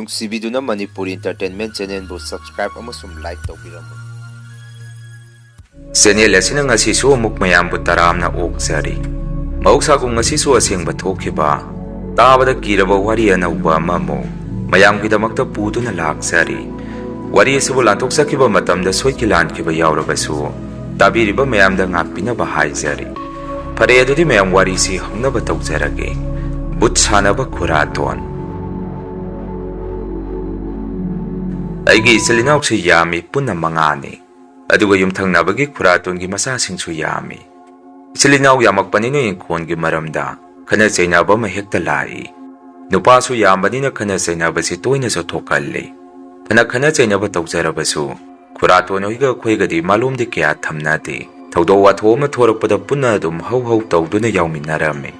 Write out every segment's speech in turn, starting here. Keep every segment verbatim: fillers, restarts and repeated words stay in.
ꯅꯨꯡꯁꯤꯕꯤꯗꯨꯅ Manipur Entertainment Channelꯕꯨ subscribe ꯑꯃꯁꯨꯡ like ꯇꯧꯕꯤꯔꯝꯃꯨ꯫ Channel ꯑꯁꯤꯅ ꯉꯁꯤꯁꯨ ꯑꯃꯨꯛ ꯃꯌꯥꯝꯕꯨ ꯇꯔꯥꯝꯅ ꯑꯣꯛꯆꯔꯤ꯫ ꯃꯍꯧꯁꯥꯒꯨꯝ ꯉꯁꯤꯁꯨ ꯑꯁꯦꯡꯕ ꯊꯣꯛꯈꯤꯕ, ꯇꯥꯕꯗ ꯀꯤꯔꯕ ꯋꯥꯔꯤ ꯑꯅꯧꯕ ꯑꯃꯃꯨꯛ ꯃꯌꯥꯝꯒꯤꯗꯃꯛꯇ ꯄꯨꯗꯨꯅ ꯂꯥꯛꯆꯔꯤ꯫ ꯋꯥꯔꯤ ꯑꯁꯤꯕꯨ ꯂꯥꯟꯊꯣꯛꯆꯈꯤꯕ ꯃꯇꯝꯗ ꯁꯣꯏꯈꯤ ꯂꯥꯟꯈꯤꯕ ꯌꯥꯎꯔꯕꯁꯨ, ꯇꯥꯕꯤꯔꯤꯕ ꯃꯌꯥꯝꯗ ꯉꯥꯛꯄꯤꯅꯕ ꯍꯥꯏꯖꯔꯤ꯫ ꯐꯔꯦ, ꯑꯗꯨꯗꯤ ꯃꯌꯥꯝ ꯋꯥꯔꯤꯁꯤ ꯍꯧꯅꯕ ꯇꯧꯖꯔꯒꯦ꯫ ꯕꯨꯠ ꯁꯥꯟꯅꯕ ꯈꯨꯔꯥꯇꯣꯟ꯫ ꯑꯩꯒꯤ ꯏꯆꯤꯜ ꯏꯅꯥꯎꯁꯨ ꯌꯥꯝꯃꯤ, ꯄꯨꯟꯅ ꯃꯉꯥꯅꯤ꯫ ꯑꯗꯨꯒ ꯌꯨꯝꯊꯪꯅꯕꯒꯤ ꯈꯨꯔꯥꯇꯣꯟꯒꯤ ꯃꯆꯥꯁꯤꯡꯁꯨ ꯌꯥꯝꯃꯤ꯫ ꯏꯆꯤꯜ ꯏꯅꯥꯎ ꯌꯥꯝꯃꯛꯄꯅꯤꯅ ꯏꯪꯈꯣꯜꯒꯤ ꯃꯔꯝꯗ ꯈꯠꯅ ꯆꯩꯅꯕ ꯑꯃ ꯍꯦꯛꯇ ꯂꯥꯛꯏ꯫ ꯅꯨꯄꯥꯁꯨ ꯌꯥꯝꯕꯅꯤꯅ ꯈꯠꯅ ꯆꯩꯅꯕꯁꯤ ꯇꯣꯏꯅꯁꯨ ꯊꯣꯛꯀꯜꯂꯤ꯫ ꯐꯅ ꯈꯠꯅ ꯆꯩꯅꯕ ꯇꯧꯖꯔꯕꯁꯨ, ꯈꯨꯔꯥꯇꯣꯟ ꯍꯣꯏꯒ ꯑꯩꯈꯣꯏꯒꯗꯤ ꯃꯥꯂꯣꯝꯗꯤ ꯀꯌꯥ ꯊꯝꯅꯗꯦ꯫ ꯊꯧꯗꯣꯛ ꯋꯥꯊꯣꯛ ꯑꯃ ꯊꯣꯔꯛꯄꯗ ꯄꯨꯟꯅ ꯑꯗꯨꯝ ꯍꯧ ꯍꯧ ꯇꯧꯗꯨꯅ ꯌꯥꯎꯃꯤꯟꯅꯔꯝꯃꯤ꯫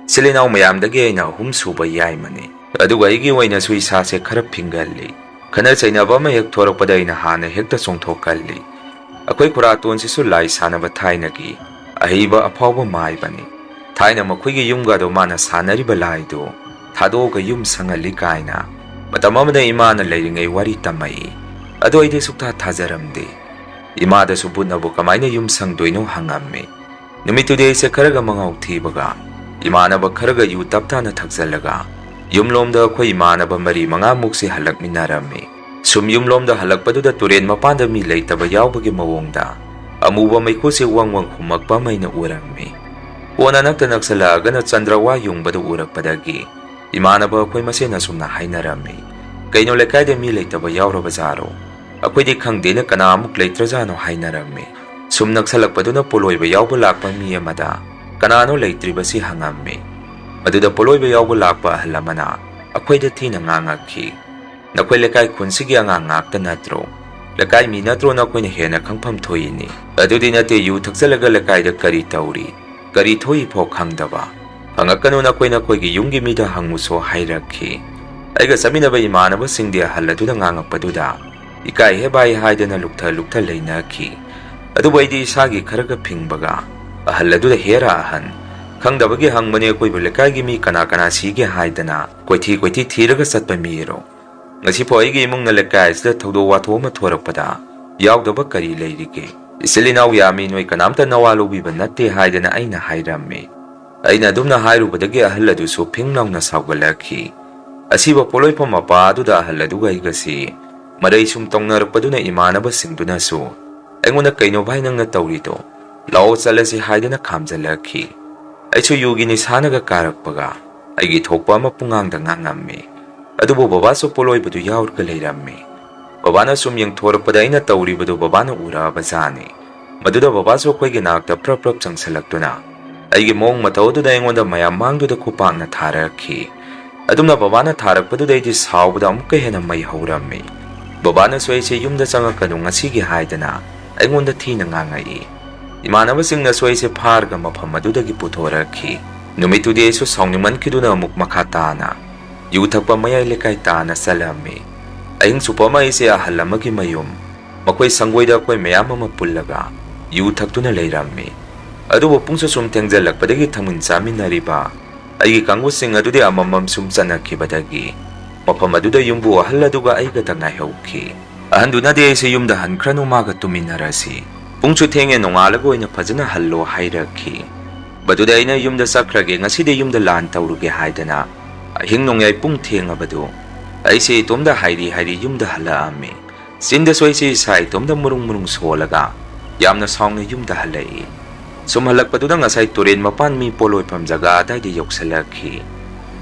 ꯏꯆꯤꯜ ꯏꯅꯥꯎ ꯃꯌꯥꯝꯗꯒꯤ ꯑꯩꯅ ꯑꯍꯨꯝ ꯁꯨꯕ ꯌꯥꯏꯃꯅꯤ꯫ ꯑꯗꯨꯒ ꯑꯩꯒꯤ ꯑꯣꯏꯅꯁꯨ ꯏꯁꯥꯁꯦ ꯈꯔ ꯐꯤꯡꯒꯜꯂꯤ꯫ ꯈꯠꯅ ꯆꯩꯅꯕ ꯑꯃ ꯍꯦꯛ ꯊꯣꯔꯛꯄꯗ ꯑꯩꯅ ꯍꯥꯟꯅ ꯍꯦꯛꯇ ꯆꯣꯡꯊꯣꯛꯀꯜꯂꯤ꯫ ꯑꯩꯈꯣꯏ ꯈꯨꯔꯥꯇꯣꯟꯁꯤꯁꯨ ꯂꯥꯏ ꯁꯥꯟꯅꯕ ꯊꯥꯏꯅꯒꯤ ꯑꯍꯩꯕ ꯑꯐꯥꯎꯕ ꯃꯥꯏꯕꯅꯤ꯫ ꯊꯥꯏꯅ ꯃꯈꯣꯏꯒꯤ ꯌꯨꯝꯒꯗꯣ ꯃꯥꯅ ꯁꯥꯟꯅꯔꯤꯕ ꯂꯥꯏꯗꯨ ꯊꯥꯗꯣꯛꯑꯒ ꯌꯨꯝ ꯁꯪꯍꯜꯂꯤ ꯀꯥꯏꯅ ꯃꯇꯝ ꯑꯃꯗ ꯏꯃꯥꯅ ꯂꯩꯔꯤꯉꯩ ꯋꯥꯔꯤ ꯇꯝꯃꯛꯏ꯫ ꯑꯗꯣ ꯑꯩꯗꯤ ꯁꯨꯛꯊꯥ ꯊꯥꯖꯔꯝꯗꯦ꯫ ꯏꯃꯥꯗꯁꯨ ꯕꯨꯠꯅꯕꯨ ꯀꯃꯥꯏꯅ ꯌꯨꯝ ꯁꯪꯗꯣꯏꯅꯣ ꯍꯪꯉꯝꯃꯤ꯫ ꯅꯨꯃꯤꯠꯇꯨꯗꯤ ꯑꯩꯁꯦ ꯈꯔꯒ ꯃꯉꯥꯎ ꯊꯤꯕꯒ ꯏꯃꯥꯟꯅꯕ ꯈꯔꯒ ꯌꯨ ꯇꯞ ꯇꯥꯅ ꯊꯛꯆꯜꯂꯒ ꯌꯨꯝꯂꯣꯝꯗ ꯑꯩꯈꯣꯏ ꯏꯃꯥꯟꯅꯕ ꯃꯔꯤ ꯃꯉꯥꯃꯨꯛꯁꯦ ꯍꯜꯂꯛꯃꯤꯟꯅꯔꯝꯃꯤ꯫ ꯁꯨꯝ ꯌꯨꯝꯂꯣꯝꯗ ꯍꯜꯂꯛꯄꯗꯨꯗ ꯇꯨꯔꯦꯟ ꯃꯄꯥꯟꯗ ꯃꯤ ꯂꯩꯇꯕ ꯌꯥꯎꯕꯒꯤ ꯃꯑꯣꯡꯗ ꯑꯃꯨꯕ ꯃꯩꯈꯨꯁꯦ ꯋꯪ ꯋꯪ ꯍꯨꯝꯃꯛꯄ ꯑꯃ ꯑꯩꯅ ꯎꯔꯝꯃꯤ꯫ ꯀꯣꯟꯅ ꯅꯛꯇ ꯅꯛꯁꯜꯂꯛꯑꯒꯅ ꯆꯟꯗ꯭ꯔꯋꯥ ꯌꯨꯡꯕꯗꯨ ꯎꯔꯛꯄꯗꯒꯤ ꯏꯃꯥꯟꯅꯕ ꯑꯩꯈꯣꯏ ꯃꯁꯦꯟ ꯑꯁꯨꯝꯅ ꯍꯥꯏꯅꯔꯝꯃꯤ, "ꯀꯩꯅꯣ, ꯂꯩꯀꯥꯏꯗ ꯃꯤ ꯂꯩꯇꯕ ꯌꯥꯎꯔꯕ ꯖꯥꯔꯣ? ꯑꯩꯈꯣꯏꯗꯤ ꯈꯪꯗꯦꯅ, ꯀꯅꯥ ꯑꯃꯨꯛ ꯂꯩꯇ꯭ꯔꯖꯥꯠꯅꯣ?" ꯍꯥꯏꯅꯔꯝꯃꯤ꯫ ꯁꯨꯝ ꯅꯛꯁꯜꯂꯛꯄꯗꯨꯅ ꯄꯣꯂꯣꯏꯕ ꯌꯥꯎꯕ ꯂꯥꯛꯄ ꯃꯤ ꯑꯃꯗ ꯀꯅꯥꯅꯣ ꯂꯩꯇ꯭ꯔꯤꯕꯁꯤ ꯍꯪꯉꯝꯃꯤ꯫ ꯃꯗꯨꯗ ꯄꯣꯂꯣꯏꯕ ꯌꯥꯎꯕ ꯂꯥꯛꯄ ꯑꯍꯜ ꯑꯃꯅ ꯑꯩꯈꯣꯏꯗ ꯊꯤꯅ ꯉꯥꯡꯉꯛꯈꯤ꯫ "ꯅꯈꯣꯏ ꯂꯩꯀꯥꯏ ꯈꯨꯟꯁꯤꯒꯤ ꯑꯉꯥꯡ ꯉꯥꯛꯇ ꯅꯠꯇ꯭ꯔꯣ? ꯂꯩꯀꯥꯏ ꯃꯤ ꯅꯠꯇ꯭ꯔꯣ ꯅꯈꯣꯏꯅ ꯍꯦꯟꯅ ꯈꯪꯐꯝ ꯊꯣꯛꯏꯅꯤ? ꯑꯗꯨꯗꯤ ꯅꯠꯇꯦ, ꯌꯨ ꯊꯛꯆꯜꯂꯒ ꯂꯩꯀꯥꯏꯗ ꯀꯔꯤ ꯇꯧꯔꯤ, ꯀꯔꯤ ꯊꯣꯛꯏ ꯐꯥꯎ ꯈꯪꯗꯕ꯫ ꯍꯪꯉꯛꯀꯅꯨ, ꯅꯈꯣꯏ ꯅꯈꯣꯏꯒꯤ ꯌꯨꯝꯒꯤ ꯃꯤꯗ ꯍꯪꯉꯨꯁꯣ" ꯍꯥꯏꯔꯛꯈꯤ꯫ ꯑꯩꯒ ꯆꯠꯃꯤꯟꯅꯕ ꯏꯃꯥꯟꯅꯕꯁꯤꯡꯗꯤ ꯑꯍꯜ ꯑꯗꯨꯅ ꯉꯥꯡꯉꯛꯄꯗꯨꯗ ꯏꯀꯥꯏ ꯍꯦ ꯚꯥꯏ ꯍꯥꯏꯗꯅ ꯂꯨꯛꯊ ꯂꯨꯛꯊ ꯂꯩꯅꯈꯤ꯫ ꯑꯗꯨꯕꯨ ꯑꯩꯗꯤ ꯏꯁꯥꯒꯤ ꯈꯔꯒ ꯐꯤꯡꯕꯒ ꯑꯍꯜ ꯑꯗꯨꯗ, "ꯍꯦꯔꯥ ꯑꯍꯟ, ꯈꯪꯗꯕꯒꯤ ꯍꯪꯕꯅꯦ, ꯑꯩꯈꯣꯏꯕꯨ ꯂꯩꯀꯥꯏꯒꯤ ꯃꯤ ꯀꯅꯥ ꯀꯅꯥ ꯁꯤꯒꯦ ꯍꯥꯏꯗꯅ ꯀꯣꯏꯊꯤ ꯀꯣꯏꯊꯤ ꯊꯤꯔꯒ ꯆꯠꯄ ꯃꯤꯔꯣ? "ꯉꯁꯤꯐꯥꯎ ꯑꯩꯒꯤ ꯏꯃꯨꯡꯅ ꯂꯩꯀꯥꯏ ꯑꯁꯤꯗ ꯊꯧꯗꯣꯛ ꯋꯥꯊꯣꯛ ꯑꯃ ꯊꯣꯔꯛꯄꯗ ꯌꯥꯎꯗꯕ ꯀꯔꯤ ꯂꯩꯔꯤꯒꯦ? ꯏꯆꯤꯜ ꯏꯅꯥꯎ ꯌꯥꯝꯃꯤ, ꯅꯣꯏ ꯀꯅꯥꯝꯇ ꯅꯋꯥ ꯂꯧꯕꯤꯕ ꯅꯠꯇꯦ" ꯍꯥꯏꯗꯅ ꯑꯩꯅ ꯍꯥꯏꯔꯝꯃꯤ꯫ ꯑꯩꯅ ꯑꯗꯨꯝꯅ ꯍꯥꯏꯔꯨꯕꯗꯒꯤ ꯑꯍꯜ ꯑꯗꯨꯁꯨ ꯐꯤꯡ ꯂꯥꯎꯅ ꯁꯥꯎꯒꯠꯂꯛꯈꯤ꯫ ꯑꯁꯤꯕ ꯄꯣꯠꯂꯣꯏꯐꯝ ꯃꯄꯥ ꯑꯗꯨꯗ ꯑꯍꯜ ꯑꯗꯨꯒ ꯑꯩꯒꯁꯤ ꯃꯔꯩ ꯁꯨꯝ ꯇꯧꯅꯔꯛꯄꯗꯨꯅ ꯏꯃꯥꯟꯅꯕꯁꯤꯡꯗꯨꯅꯁꯨ ꯑꯩꯉꯣꯟꯗ "ꯀꯩꯅꯣ ꯚꯥꯏ ꯅꯪꯅ ꯇꯧꯔꯤꯗꯣ? ꯂꯥꯛꯑꯣ ꯆꯠꯂꯁꯤ" ꯍꯥꯏꯗꯅ ꯈꯥꯝꯖꯜꯂꯛꯈꯤ꯫ ꯑꯩꯁꯨ ꯌꯨꯒꯤ ꯅꯤꯁꯥꯅꯒ ꯀꯥꯔꯛꯄꯒ ꯑꯩꯒꯤ ꯊꯣꯛꯄ ꯑꯃ ꯄꯨꯡꯉꯥꯡꯗ ꯉꯥꯡꯉꯝꯃꯤ꯫ ꯑꯗꯨꯕꯨ ꯕꯕꯥꯁꯨ ꯄꯣꯠꯂꯣꯏꯕꯗꯨ ꯌꯥꯎꯔꯒ ꯂꯩꯔꯝꯃꯤ꯫ ꯕꯕꯥꯅ ꯁꯨꯝ ꯌꯦꯡꯊꯣꯔꯛꯄꯗ ꯑꯩꯅ ꯇꯧꯔꯤꯕꯗꯨ ꯕꯕꯥꯅ ꯎꯔꯛꯑꯕꯖꯥꯠꯅꯤ꯫ ꯃꯗꯨꯗ ꯕꯕꯥꯁꯨ ꯑꯩꯈꯣꯏꯒꯤ ꯅꯥꯛꯇ ꯄ꯭ꯔꯞ ꯄ꯭ꯔꯞ ꯆꯪꯁꯤꯜꯂꯛꯇꯨꯅ ꯑꯩꯒꯤ ꯃꯑꯣꯡ ꯃꯇꯧ ꯑꯗꯨꯗ ꯑꯩꯉꯣꯟꯗ ꯃꯌꯥꯝ ꯃꯥꯡꯗꯨꯗ ꯈꯨꯄꯥꯛꯅ ꯊꯥꯔꯛꯈꯤ꯫ ꯑꯗꯨꯝꯅ ꯕꯕꯥꯅ ꯊꯥꯔꯛꯄꯗꯨꯗ ꯑꯩꯗꯤ ꯁꯥꯎꯕꯗ ꯑꯃꯨꯛꯀ ꯍꯦꯟꯅ ꯃꯩ ꯍꯧꯔꯝꯃꯤ꯫ ꯕꯕꯥꯅꯁꯨ ꯑꯩꯁꯦ "ꯌꯨꯝꯗ ꯆꯪꯉꯛꯀꯅꯨ ꯉꯁꯤꯒꯤ" ꯍꯥꯏꯗꯅ ꯑꯩꯉꯣꯟꯗ ꯊꯤꯅ ꯉꯥꯡꯉꯛꯏ꯫ ꯏꯃꯥꯟꯅꯕꯁꯤꯡꯅꯁꯨ ꯑꯩꯁꯦ ꯐꯥꯔꯒ ꯃꯐꯝ ꯑꯗꯨꯗꯒꯤ ꯄꯨꯊꯣꯔꯛꯈꯤ꯫ ꯅꯨꯃꯤꯠꯇꯨꯗꯤ ꯑꯩꯁꯨ ꯁꯥꯎꯅꯤꯡꯃꯟꯈꯤꯗꯨꯅ ꯑꯃꯨꯛ ꯃꯈꯥ ꯇꯥꯅ ꯌꯨ ꯊꯛꯄ ꯃꯌꯥꯏ ꯂꯩꯀꯥꯏ ꯇꯥꯅ ꯆꯠꯂꯝꯃꯤ꯫ ꯑꯍꯤꯡ ꯆꯨꯞꯄ ꯑꯃ ꯑꯩꯁꯦ ꯑꯍꯜ ꯑꯃꯒꯤ ꯃꯌꯨꯝ, ꯃꯈꯣꯏ ꯁꯪꯒꯣꯏꯗ ꯑꯩꯈꯣꯏ ꯃꯌꯥꯝ ꯑꯃ ꯄꯨꯜꯂꯒ ꯌꯨ ꯊꯛꯇꯨꯅ ꯂꯩꯔꯝꯃꯤ꯫ ꯑꯗꯨꯕꯨ ꯄꯨꯡꯁꯨ ꯁꯨꯝ ꯊꯦꯡꯖꯜꯂꯛꯄꯗꯒꯤ ꯊꯥꯡꯃꯤꯟ ꯆꯥꯃꯤꯟꯅꯔꯤꯕ ꯑꯩꯒꯤ ꯀꯥꯡꯕꯨꯁꯤꯡ ꯑꯗꯨꯗꯤ ꯑꯃꯃꯝ ꯁꯨꯝ ꯆꯠꯅꯈꯤꯕꯗꯒꯤ ꯃꯐꯝ ꯑꯗꯨꯗ ꯌꯨꯝꯕꯨ ꯑꯍꯜ ꯑꯗꯨꯒ ꯑꯩꯒꯇ ꯉꯥꯏꯍꯧꯈꯤ꯫ ꯑꯍꯟꯗꯨꯅꯗꯤ ꯑꯩꯁꯦ ꯌꯨꯝꯗ ꯍꯟꯈ꯭ꯔꯅꯨ, ꯃꯥꯒ ꯇꯨꯃꯤꯟꯅꯔꯁꯤ, ꯄꯨꯡꯁꯨ ꯊꯦꯡꯉꯦ, ꯅꯣꯡꯉꯥꯜꯂꯒ ꯑꯣꯏꯅ ꯐꯖꯅ ꯍꯜꯂꯣ ꯍꯥꯏꯔꯛꯈꯤ꯫ ꯃꯗꯨꯗ ꯑꯩꯅ "ꯌꯨꯝꯗ ꯆꯠꯈ꯭ꯔꯒꯦ, ꯉꯁꯤꯗꯤ ꯌꯨꯝꯗ ꯂꯥꯟ ꯇꯧꯔꯨꯒꯦ" ꯍꯥꯏꯗꯅ ꯑꯍꯤꯡ ꯅꯣꯡꯌꯥꯏ ꯄꯨꯡ ꯊꯦꯡꯉꯕꯗꯨ ꯑꯩꯁꯦ ꯏꯇꯣꯝꯗ ꯍꯥꯏꯔꯤ ꯍꯥꯏꯔꯤ ꯌꯨꯝꯗ ꯍꯜꯂꯛꯑꯝꯃꯤ꯫ ꯆꯤꯟꯗꯁꯨ ꯑꯩꯁꯦ ꯏꯁꯥ ꯏꯇꯣꯝꯗ ꯃꯨꯔꯨꯡ ꯃꯨꯔꯨꯡ ꯁꯣꯜꯂꯒ ꯌꯥꯝꯅ ꯁꯥꯎꯅ ꯌꯨꯝꯗ ꯍꯜꯂꯛꯏ꯫ ꯁꯨꯝ ꯍꯜꯂꯛꯄꯗꯨꯗ ꯉꯁꯥꯏ ꯇꯨꯔꯦꯟ ꯃꯄꯥꯟ ꯃꯤ ꯄꯣꯠꯂꯣꯏꯐꯝ ꯖꯒꯥ ꯑꯗꯥꯏꯗ ꯌꯧꯁꯜꯂꯛꯈꯤ꯫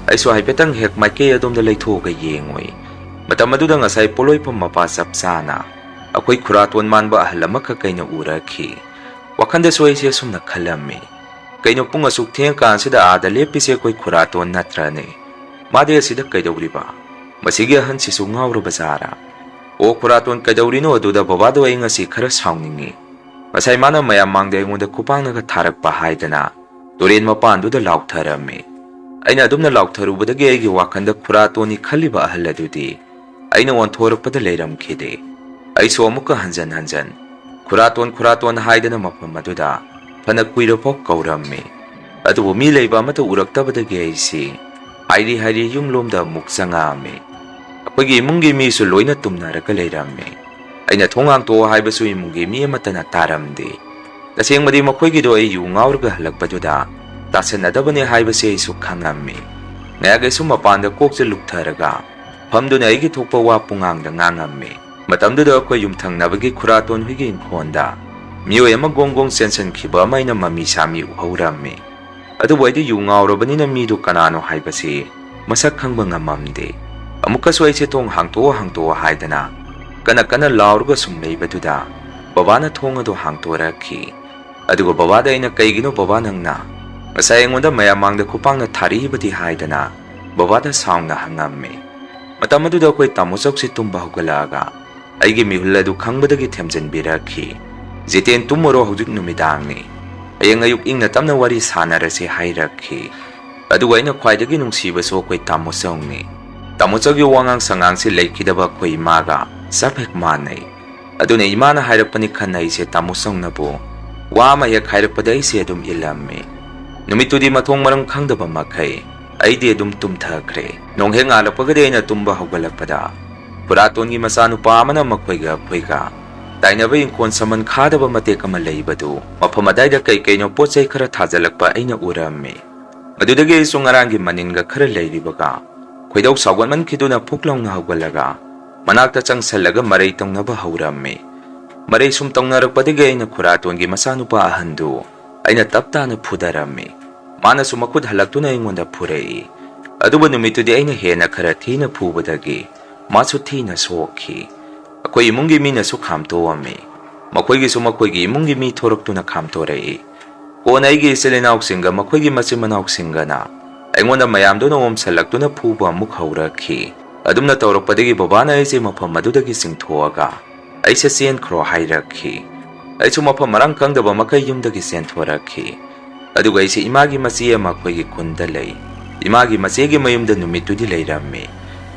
ꯑꯩꯁꯨ ꯍꯥꯏꯐꯦꯠꯇꯪ ꯍꯦꯛ ꯃꯥꯏꯀꯩ ꯑꯗꯣꯝꯗ ꯂꯩꯊꯣꯛꯑꯒ ꯌꯦꯡꯉꯨꯏ꯫ ꯃꯇꯝ ꯑꯗꯨꯗ ꯉꯁꯥꯏ ꯄꯣꯠꯂꯣꯏꯐꯝ ꯃꯄꯥ ꯆꯞ ꯆꯥꯅ ꯑꯩꯈꯣꯏ ꯈꯨꯔꯥꯇꯣꯟ ꯃꯥꯟꯕ ꯑꯍꯜ ꯑꯃꯈꯛ ꯑꯩꯅ ꯎꯔꯛꯈꯤ꯫ ꯋꯥꯈꯜꯗꯁꯨ ꯑꯩꯁꯦ ꯑꯁꯨꯝꯅ ꯈꯜꯂꯝꯃꯤ, "ꯀꯩꯅꯣ ꯄꯨꯡ ꯑꯁꯨꯛ ꯊꯦꯡꯉꯀꯥꯟꯁꯤꯗ ꯑꯥꯗ ꯂꯦꯞꯄꯤꯁꯦ ꯑꯩꯈꯣꯏ ꯈꯨꯔꯥꯇꯣꯟ ꯅꯠꯇ꯭ꯔꯅꯦ? ꯃꯥꯗꯤ ꯑꯁꯤꯗ ꯀꯩꯗꯧꯔꯤꯕ? ꯃꯁꯤꯒꯤ ꯑꯍꯟꯁꯤꯁꯨ ꯉꯥꯎꯔꯕ ꯖꯥꯔꯥ? ꯑꯣ ꯈꯨꯔꯥꯇꯣꯟ, ꯀꯩꯗꯧꯔꯤꯅꯣ ꯑꯗꯨꯗ? ꯕꯕꯥꯗꯣ ꯑꯩ ꯉꯁꯤ ꯈꯔ ꯁꯥꯎꯅꯤꯡꯉꯤ꯫ ꯉꯁꯥꯏ ꯃꯥꯅ ꯃꯌꯥꯝ ꯃꯥꯡꯗ ꯑꯩꯉꯣꯟꯗ ꯈꯨꯄꯥꯛꯅꯒ ꯊꯥꯔꯛꯄ" ꯍꯥꯏꯗꯅ ꯇꯨꯔꯦꯟ ꯃꯄꯥꯟꯗꯨꯗ ꯂꯥꯎꯊꯔꯝꯃꯤ꯫ ꯑꯩꯅ ꯑꯗꯨꯝꯅ ꯂꯥꯎꯊꯔꯨꯕꯗꯒꯤ ꯑꯩꯒꯤ ꯋꯥꯈꯜꯗ ꯈꯨꯔꯥꯇꯣꯟꯅꯤ ꯈꯜꯂꯤꯕ ꯑꯍꯜ ꯑꯗꯨꯗꯤ ꯑꯩꯅ ꯑꯣꯟꯊꯣꯔꯛꯄꯗ ꯂꯩꯔꯝꯈꯤꯗꯦ꯫ ꯑꯩꯁꯨ ꯑꯃꯨꯛꯀ ꯍꯟꯖꯟ ꯍꯟꯖꯟ "ꯈꯨꯔꯥꯇꯣꯟ, ꯈꯨꯔꯥꯇꯣꯟ" ꯍꯥꯏꯗꯅ ꯃꯐꯝ ꯑꯗꯨꯗ ꯐꯅ ꯀꯨꯏꯔꯐꯥꯎ ꯀꯧꯔꯝꯃꯤ꯫ ꯑꯗꯨꯕꯨ ꯃꯤ ꯂꯩꯕ ꯑꯃꯠꯇ ꯎꯔꯛꯇꯕꯗꯒꯤ ꯑꯩꯁꯤ ꯍꯥꯏꯔꯤ ꯍꯥꯏꯔꯤ ꯌꯨꯝꯂꯣꯝꯗ ꯑꯃꯨꯛ ꯆꯪꯉꯛꯑꯝꯃꯤ꯫ ꯑꯩꯈꯣꯏꯒꯤ ꯏꯃꯨꯡꯒꯤ ꯃꯤꯁꯨ ꯂꯣꯏꯅ ꯇꯨꯝꯅꯔꯒ ꯂꯩꯔꯝꯃꯤ꯫ ꯑꯩꯅ ꯊꯣꯡ ꯍꯥꯡꯇꯣꯛꯑꯣ ꯍꯥꯏꯕꯁꯨ ꯏꯃꯨꯡꯒꯤ ꯃꯤ ꯑꯃꯠꯇꯅ ꯇꯥꯔꯝꯗꯦ꯫ ꯇꯁꯦꯡꯕꯗꯤ ꯃꯈꯣꯏꯒꯤꯗꯣ ꯑꯩ ꯌꯨ ꯉꯥꯎꯔꯒ ꯍꯜꯂꯛꯄꯗꯨꯗ ꯇꯥꯁꯟꯅꯗꯕꯅꯤ ꯍꯥꯏꯕꯁꯤ ꯑꯩꯁꯨ ꯈꯪꯉꯝꯃꯤ꯫ ꯉꯥꯏꯍꯥꯛ ꯑꯩꯁꯨ ꯃꯄꯥꯟꯗ ꯀꯣꯛꯁꯦ ꯂꯨꯞꯊꯔꯒ ꯐꯝꯗꯨꯅ ꯑꯩꯒꯤ ꯊꯣꯛꯄ ꯋꯥ ꯄꯨꯡꯉꯥꯡꯗ ꯉꯥꯡꯉꯝꯃꯤ꯫ ꯃꯇꯝꯗꯨꯗ ꯑꯩꯈꯣꯏ ꯌꯨꯝꯊꯪꯅꯕꯒꯤ ꯈꯨꯔꯥꯇꯣꯟ ꯍꯣꯏꯒꯤ ꯏꯪꯈꯣꯜꯗ ꯃꯤꯑꯣꯏ ꯑꯃ ꯒꯣꯡ ꯒꯣꯡ ꯆꯦꯟꯁꯤꯟꯈꯤꯕ ꯑꯃ ꯑꯩꯅ ꯃꯃꯤ ꯁꯥꯃꯤ ꯎꯍꯧꯔꯝꯃꯤ꯫ ꯑꯗꯨꯕꯨ ꯑꯩꯗꯤ ꯌꯨ ꯉꯥꯎꯔꯕꯅꯤꯅ ꯃꯤꯗꯨ ꯀꯅꯥꯅꯣ ꯍꯥꯏꯕꯁꯤ ꯃꯁꯛ ꯈꯪꯕ ꯉꯝꯃꯝꯗꯦ꯫ ꯑꯃꯨꯛꯀꯁꯨ ꯑꯩꯁꯦ ꯊꯣꯡ ꯍꯥꯡꯇꯣꯛꯑꯣ, ꯍꯥꯡꯇꯣꯛꯑꯣ ꯍꯥꯏꯗꯅ ꯀꯟꯅ ꯀꯟꯅ ꯂꯥꯎꯔꯒ ꯁꯨꯝ ꯂꯩꯕꯗꯨꯗ ꯕꯕꯥꯅ ꯊꯣꯡ ꯑꯗꯨ ꯍꯥꯡꯇꯣꯔꯛꯈꯤ꯫ ꯑꯗꯨꯒ ꯕꯕꯥꯗ ꯑꯩꯅ, "ꯀꯩꯒꯤꯅꯣ ꯕꯕꯥ, ꯅꯪꯅ ꯉꯁꯥꯏ ꯑꯩꯉꯣꯟꯗ ꯃꯌꯥꯝ ꯃꯥꯡꯗ ꯈꯨꯄꯥꯛꯅ ꯊꯥꯔꯛꯏꯕꯗꯤ?" ꯍꯥꯏꯗꯅ ꯕꯕꯥꯗ ꯁꯥꯎꯅ ꯍꯪꯉꯝꯃꯤ꯫ ꯃꯇꯝ ꯑꯗꯨꯗ ꯑꯩꯈꯣꯏ ꯇꯥꯃꯣ ꯆꯧꯁꯤ ꯇꯨꯝꯕ ꯍꯧꯒꯠꯂꯛꯑꯒ ꯑꯩꯒꯤ ꯃꯤꯍꯨꯜ ꯑꯗꯨ ꯈꯪꯕꯗꯒꯤ ꯊꯦꯝꯖꯤꯟꯕꯤꯔꯛꯈꯤ꯫ "ꯖꯤꯇꯦꯟ, ꯇꯨꯝꯃꯨꯔꯣ, ꯍꯧꯖꯤꯛ ꯅꯨꯃꯤꯗꯥꯡꯅꯤ꯫ ꯍꯌꯦꯡ ꯑꯌꯨꯛ ꯏꯪꯅ ꯇꯞꯅ ꯋꯥꯔꯤ ꯁꯥꯟꯅꯔꯁꯤ," ꯍꯥꯏꯔꯛꯈꯤ꯫ ꯑꯗꯨꯒ ꯑꯩꯅ ꯈ꯭ꯋꯥꯏꯗꯒꯤ ꯅꯨꯡꯁꯤꯕꯁꯨ ꯑꯩꯈꯣꯏ ꯇꯥꯃꯣꯆꯧꯅꯤ꯫ ꯇꯥꯃꯣꯆꯧꯒꯤ ꯋꯥꯉꯥꯡ ꯁꯉꯥꯡꯁꯤ ꯂꯩꯈꯤꯗꯕ ꯑꯩꯈꯣꯏ ꯏꯃꯥꯒ ꯆꯞ ꯍꯦꯛ ꯃꯥꯟꯅꯩ꯫ ꯑꯗꯨꯅ ꯏꯃꯥꯅ ꯍꯥꯏꯔꯛꯄꯅꯤ ꯈꯟꯅ ꯑꯩꯁꯦ ꯇꯥꯃꯣꯆꯧꯅꯕꯨ ꯋꯥ ꯑꯃ ꯍꯦꯛ ꯍꯥꯏꯔꯛꯄꯗ ꯑꯩꯁꯦ ꯑꯗꯨꯝ ꯏꯜꯂꯝꯃꯤ꯫ ꯅꯨꯃꯤꯠꯇꯨꯗꯤ ꯃꯊꯣꯡ ꯃꯔꯝ ꯈꯪꯗꯕ ꯃꯈꯩ ꯑꯩꯗꯤ ꯑꯗꯨꯝ ꯇꯨꯝꯊꯈ꯭ꯔꯦ꯫ ꯅꯣꯡ ꯍꯦꯛ ꯉꯥꯜꯂꯛꯄꯒꯗꯤ ꯑꯩꯅ ꯇꯨꯝꯕ ꯍꯧꯒꯠꯂꯛꯄꯗ ꯈꯨꯔꯥꯇꯣꯟꯒꯤ ꯃꯆꯥꯅꯨꯄꯥ ꯑꯃꯅ ꯃꯈꯣꯏꯒ ꯑꯩꯈꯣꯏꯒ ꯇꯥꯏꯅꯕ ꯏꯪꯈꯣꯜ ꯁꯝꯕꯟ ꯈꯥꯗꯕ ꯃꯇꯦꯛ ꯑꯃ ꯂꯩꯕꯗꯨ, ꯃꯐꯝ ꯑꯗꯥꯏꯗ ꯀꯩ ꯀꯩꯅꯣ ꯄꯣꯠ ꯆꯩ ꯈꯔ ꯊꯥꯖꯤꯜꯂꯛꯄ ꯑꯩꯅ ꯎꯔꯝꯃꯤ꯫ ꯃꯗꯨꯗꯒꯤ ꯑꯩꯁꯨ ꯉꯔꯥꯡꯒꯤ ꯃꯅꯤꯟꯒ ꯈꯔ ꯂꯩꯔꯤꯕꯒ ꯈꯣꯏꯗꯧ ꯁꯥꯎꯒꯠꯃꯟꯈꯤꯗꯨꯅ ꯐꯨꯛ ꯂꯥꯎꯅ ꯍꯧꯒꯠꯂꯒ ꯃꯅꯥꯛꯇ ꯆꯪꯁꯜꯂꯒ ꯃꯔꯩ ꯇꯧꯅꯕ ꯍꯧꯔꯝꯃꯤ꯫ ꯃꯔꯩ ꯁꯨꯝ ꯇꯧꯅꯔꯛꯄꯗꯒꯤ ꯑꯩꯅ ꯈꯨꯔꯥꯇꯣꯟꯒꯤ ꯃꯆꯥꯅꯨꯄꯥ ꯑꯍꯟꯗꯨ ꯑꯩꯅ ꯇꯞ ꯇꯥꯅ ꯐꯨꯗꯔꯝꯃꯤ꯫ ꯃꯥꯅꯁꯨ ꯃꯈꯨꯠ ꯍꯜꯂꯛꯇꯨꯅ ꯑꯩꯉꯣꯟꯗ ꯐꯨꯔꯛꯏ꯫ ꯑꯗꯨꯕꯨ ꯅꯨꯃꯤꯠꯇꯨꯗꯤ ꯑꯩꯅ ꯍꯦꯟꯅ ꯈꯔ ꯊꯤꯅ ꯐꯨꯕꯗꯒꯤ ꯃꯥꯁꯨ ꯊꯤꯅ ꯁꯣꯛꯈꯤ꯫ ꯑꯩꯈꯣꯏ ꯏꯃꯨꯡꯒꯤ ꯃꯤꯅꯁꯨ ꯈꯥꯝꯇꯣꯛꯑꯝꯃꯤ꯫ ꯃꯈꯣꯏꯒꯤꯁꯨ ꯃꯈꯣꯏꯒꯤ ꯏꯃꯨꯡꯒꯤ ꯃꯤ ꯊꯣꯔꯛꯇꯨꯅ ꯈꯥꯝꯇꯣꯔꯛꯏ꯫ ꯀꯣꯟꯅ ꯑꯩꯒꯤ ꯏꯆꯤꯜ ꯏꯅꯥꯎꯁꯤꯡꯒ ꯃꯈꯣꯏꯒꯤ ꯃꯆꯤꯟ ꯃꯅꯥꯎꯁꯤꯡꯒꯅ ꯑꯩꯉꯣꯟꯗ ꯃꯌꯥꯝꯗꯨꯅ ꯑꯣꯝꯁꯜꯂꯛꯇꯨꯅ ꯐꯨꯕ ꯑꯃꯨꯛ ꯍꯧꯔꯛꯈꯤ꯫ ꯑꯗꯨꯝꯅ ꯇꯧꯔꯛꯄꯗꯒꯤ ꯕꯕꯥꯅ ꯑꯩꯁꯦ ꯃꯐꯝ ꯑꯗꯨꯗꯒꯤ ꯆꯤꯡꯊꯣꯛꯑꯒ ꯑꯩꯁꯦ ꯆꯦꯟꯈ꯭ꯔꯣ ꯍꯥꯏꯔꯛꯈꯤ꯫ ꯑꯩꯁꯨ ꯃꯐꯝ ꯃꯔꯥꯡ ꯈꯪꯗꯕ ꯃꯈꯩ ꯌꯨꯝꯗꯒꯤ ꯆꯦꯟꯊꯣꯔꯛꯈꯤ꯫ ꯑꯗꯨꯒ ꯑꯩꯁꯦ ꯏꯃꯥꯒꯤ ꯃꯆꯦ ꯑꯃ ꯑꯩꯈꯣꯏꯒꯤ ꯈꯨꯟꯗ ꯂꯩ꯫ ꯏꯃꯥꯒꯤ ꯃꯆꯦꯒꯤ ꯃꯌꯨꯝꯗ ꯅꯨꯃꯤꯠꯇꯨꯗꯤ ꯂꯩꯔꯝꯃꯤ꯫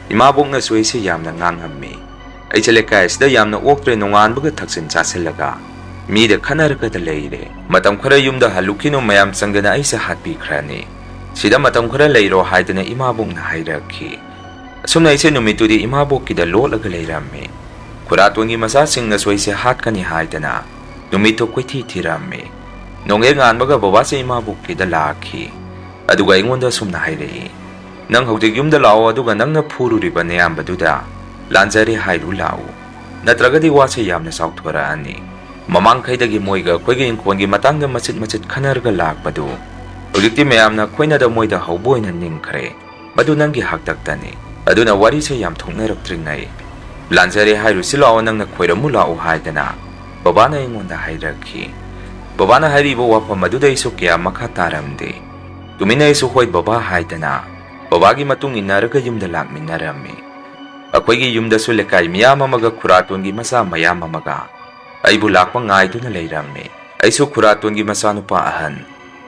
ꯏꯃꯥꯕꯣꯛꯅꯁꯨ ꯑꯩꯁꯦ ꯌꯥꯝꯅ ꯉꯥꯡꯉꯝꯃꯤ꯫ ꯑꯩꯁꯦ ꯂꯩꯀꯥꯏ ꯑꯁꯤꯗ ꯌꯥꯝꯅ ꯑꯣꯛꯇ꯭ꯔꯦ, ꯅꯣꯡꯉꯥꯟꯕꯒ ꯊꯛꯆꯤꯟ ꯆꯥꯁꯤꯜꯂꯒ ꯃꯤꯗ ꯈꯠꯅꯔꯒꯗ ꯂꯩꯔꯦ꯫ ꯃꯇꯝ ꯈꯔ ꯌꯨꯝꯗ ꯍꯜꯂꯨꯈꯤꯅꯨ, ꯃꯌꯥꯝ ꯆꯪꯗꯅ ꯑꯩꯁꯦ ꯍꯥꯠꯄꯤꯈ꯭ꯔꯅꯤ꯫ ꯁꯤꯗ ꯃꯇꯝ ꯈꯔ ꯂꯩꯔꯣ ꯍꯥꯏꯗꯅ ꯏꯃꯥꯕꯣꯛꯅ ꯍꯥꯏꯔꯛꯈꯤ꯫ ꯑꯁꯨꯝꯅ ꯑꯩꯁꯦ ꯅꯨꯃꯤꯠꯇꯨꯗꯤ ꯏꯃꯥꯕꯣꯛꯀꯤꯗ ꯂꯣꯠꯂꯒ ꯂꯩꯔꯝꯃꯤ꯫ ꯈꯨꯔꯥꯇꯣꯟꯒꯤ ꯃꯆꯥꯁꯤꯡꯅꯁꯨ ꯑꯩꯁꯦ ꯍꯥꯠꯀꯅꯤ ꯍꯥꯏꯗꯅ ꯅꯨꯃꯤꯠꯇꯨ ꯀꯣꯏꯊꯤ ꯊꯤꯔꯝꯃꯤ꯫ ꯅꯣꯡꯍꯦꯛ ꯉꯥꯟꯕꯒ ꯕꯕꯥꯁꯦ ꯏꯃꯥꯕꯣꯛꯀꯤꯗ ꯂꯥꯛꯈꯤ꯫ ꯑꯗꯨꯒ ꯑꯩꯉꯣꯟꯗ ꯑꯁꯨꯝꯅ ꯍꯥꯏꯔꯛꯏ, "ꯅꯪ ꯍꯧꯖꯤꯛ ꯌꯨꯝꯗ ꯂꯥꯛꯑꯣ, ꯑꯗꯨꯒ ꯅꯪꯅ ꯐꯨꯔꯨꯔꯤꯕ ꯅꯌꯥꯝꯕꯗꯨꯗ ꯂꯥꯟꯖꯔꯦ ꯍꯥꯏꯔꯨ ꯂꯥꯛꯎ꯫ ꯅꯠꯇ꯭ꯔꯒꯗꯤ ꯋꯥꯁꯦ ꯌꯥꯝꯅ ꯆꯥꯎꯊꯣꯔꯛꯑꯅꯤ꯫ ꯃꯃꯥꯡꯈꯩꯗꯒꯤ ꯃꯣꯏꯒ ꯑꯩꯈꯣꯏꯒꯤ ꯏꯪꯈꯣꯜꯒꯤ ꯃꯇꯥꯡꯗ ꯃꯆꯤꯠ ꯃꯆꯤꯠ ꯈꯟꯅꯔꯒ ꯂꯥꯛꯄꯗꯨ ꯍꯧꯖꯤꯛꯇꯤ ꯃꯌꯥꯝꯅ ꯑꯩꯈꯣꯏꯅꯗ ꯃꯣꯏꯗ ꯍꯧꯕ ꯑꯣꯏꯅ ꯅꯤꯡꯈ꯭ꯔꯦ꯫ ꯃꯗꯨ ꯅꯪꯒꯤ ꯍꯥꯛꯇꯛꯇꯅꯤ꯫ ꯑꯗꯨꯅ ꯋꯥꯔꯤꯁꯦ ꯌꯥꯝ ꯊꯣꯛꯅꯔꯛꯇ꯭ꯔꯤꯉꯩ ꯂꯥꯟꯖꯔꯦ ꯍꯥꯏꯔꯨꯁꯤ ꯂꯥꯛꯑꯣ, ꯅꯪꯅ ꯈꯣꯏꯔꯝꯃꯨ ꯂꯥꯛꯑꯣ" ꯍꯥꯏꯗꯅ ꯕꯕꯥꯅ ꯑꯩꯉꯣꯟꯗ ꯍꯥꯏꯔꯛꯈꯤ꯫ ꯕꯕꯥꯅ ꯍꯥꯏꯔꯤꯕ ꯋꯥꯐꯝ ꯑꯗꯨꯗ ꯑꯩꯁꯨ ꯀꯌꯥ ꯃꯈꯥ ꯇꯥꯔꯝꯗꯦ꯫ ꯇꯨꯃꯤꯟꯅ ꯑꯩꯁꯨ "ꯍꯣꯏ ꯕꯕꯥ" ꯍꯥꯏꯗꯅ ꯕꯕꯥꯒꯤ ꯃꯇꯨꯡ ꯏꯟꯅꯔꯒ ꯌꯨꯝꯗ ꯂꯥꯛꯃꯤꯟꯅꯔꯝꯃꯤ꯫ ꯑꯩꯈꯣꯏꯒꯤ ꯌꯨꯝꯗꯁꯨ ꯂꯩꯀꯥꯏ ꯃꯤꯌꯥꯝ ꯑꯃꯒ ꯈꯨꯔꯥꯇꯣꯟꯒꯤ ꯃꯆꯥ ꯃꯌꯥꯝ ꯑꯃꯒ ꯑꯩꯕꯨ ꯂꯥꯛꯄ ꯉꯥꯏꯗꯨꯅ ꯂꯩꯔꯝꯃꯤ꯫ ꯑꯩꯁꯨ ꯈꯨꯔꯥꯇꯣꯟꯒꯤ ꯃꯆꯥꯅꯨꯄꯥ ꯑꯍꯟ